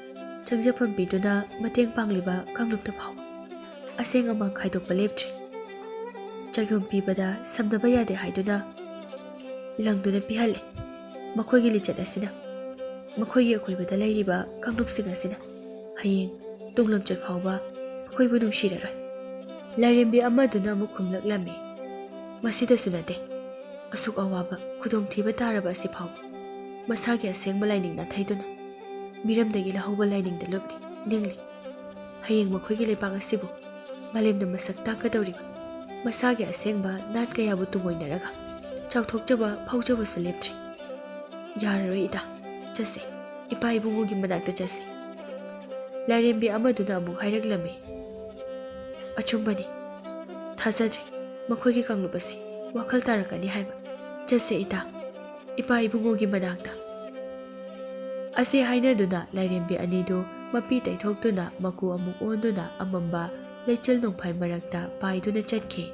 ꯆꯪꯖꯐꯝ ꯄꯤꯗꯨꯅ ꯃꯇꯦꯡ ꯄꯥꯡꯂꯤꯕ ꯀꯥꯡꯂꯨꯞꯇ ꯐꯥꯎꯕ ꯑꯁꯦꯡ ꯑꯃꯥꯟ ꯈꯥꯏꯗꯣꯛꯄ ꯂꯦꯞꯇ꯭ꯔꯤ꯫ ꯆꯥꯛꯌꯣꯝ ꯄꯤꯕꯗ ꯁꯝꯅꯕ ꯌꯥꯗꯦ ꯍꯥꯏꯗꯨꯅ ꯂꯪꯗꯨꯅ ꯄꯤꯍꯜꯂꯦ꯫ ꯃꯈꯣꯏꯒꯤ ꯂꯤꯆꯠ ꯑꯁꯤꯅ ꯃꯈꯣꯏꯒꯤ ꯑꯀꯣꯏꯕꯗ ꯂꯩꯔꯤꯕ ꯀꯥꯡꯂꯨꯞꯁꯤꯡ ꯑꯁꯤꯅ ꯍꯌꯦꯡ ꯇꯨꯡꯂꯝꯆꯠ ꯐꯥꯎꯕ ꯃꯈꯣꯏꯕꯨ ꯅꯨꯡꯁꯤꯔꯔꯣꯏ꯫ ꯂꯥꯏꯔꯦꯝꯕꯤ ꯑꯃꯗꯨꯅ ꯑꯃꯨꯛ ꯈꯨꯝꯂꯛꯂꯝꯃꯤ, "ꯃꯁꯤꯗꯁꯨ ꯅꯠꯇꯦ, ꯑꯁꯨꯛ ꯑꯋꯥꯕ ꯈꯨꯗꯣꯡꯊꯤꯕ ꯇꯥꯔꯕ ꯑꯁꯤ ꯐꯥꯎꯕ ꯃꯁꯥꯒꯤ ꯑꯁꯦꯡꯕ ꯂꯥꯏꯅꯤꯡ ꯅꯥꯊꯩꯗꯨꯅ ꯃꯤꯔꯝꯗꯒꯤ ꯂꯧꯍꯧꯕ ꯂꯥꯏꯅꯤꯡꯗ ꯂꯨꯞꯂꯤ, ꯅꯤꯡꯂꯤ꯫ ꯍꯌꯦꯡ ꯃꯈꯣꯏꯒꯤ ꯂꯩꯄꯥꯛ ꯑꯁꯤꯕꯨ ꯃꯥꯂꯦꯝꯅ ꯃꯁꯛ ꯇꯥꯛꯀꯗꯧꯔꯤꯕ ꯃꯁꯥꯒꯤ ꯑꯁꯦꯡꯕ ꯅꯥꯠ ꯀꯌꯥꯕꯨ ꯇꯨꯡꯑꯣꯏꯅꯔꯒ ꯆꯥꯎꯊꯣꯛꯆꯕ ꯐꯥꯎꯖꯕꯁꯨ ꯂꯦꯞꯇ꯭ꯔꯤ꯫ ꯌꯥꯔꯔꯣꯏ ꯏꯇꯥ, ꯆꯠꯁꯦ, ꯏꯄꯥ ꯏꯕꯨꯡꯉꯣꯒꯤ ꯃꯅꯥꯛꯇ ꯆꯠꯁꯦ꯫" ꯂꯥꯏꯔꯦꯝꯕꯤ ꯑꯃꯗꯨꯅ ꯑꯃꯨꯛ ꯍꯥꯏꯔꯛꯂꯝꯃꯤ, "ꯑꯆꯨꯝꯕꯅꯤ, ꯊꯥꯖꯗ꯭ꯔꯦ ꯃꯈꯣꯏꯒꯤ ꯀꯥꯡꯂꯨꯞ ꯑꯁꯦ ꯋꯥꯈꯜ ꯇꯥꯔꯛꯀꯅꯤ ꯍꯥꯏꯕ꯫ ꯆꯠꯁꯦ ꯏꯇꯥ, ꯏꯄꯥ ꯏꯕꯨꯡꯉꯣꯒꯤ ꯃꯅꯥꯛꯇ꯫" ꯑꯁꯤ ꯍꯥꯏꯅꯗꯨꯅ ꯂꯥꯏꯔꯦꯝꯕꯤ ꯑꯅꯤꯗꯨ ꯃꯄꯤ ꯇꯩꯊꯣꯛꯇꯨꯅ ꯃꯀꯨ ꯑꯃꯨꯛ ꯑꯣꯟꯗꯨꯅ ꯑꯃꯝꯕ ꯂꯩꯆꯤꯜ ꯅꯣꯡꯐꯥꯏ ꯃꯔꯛꯇ ꯄꯥꯏꯗꯨꯅ ꯆꯠꯈꯤ꯫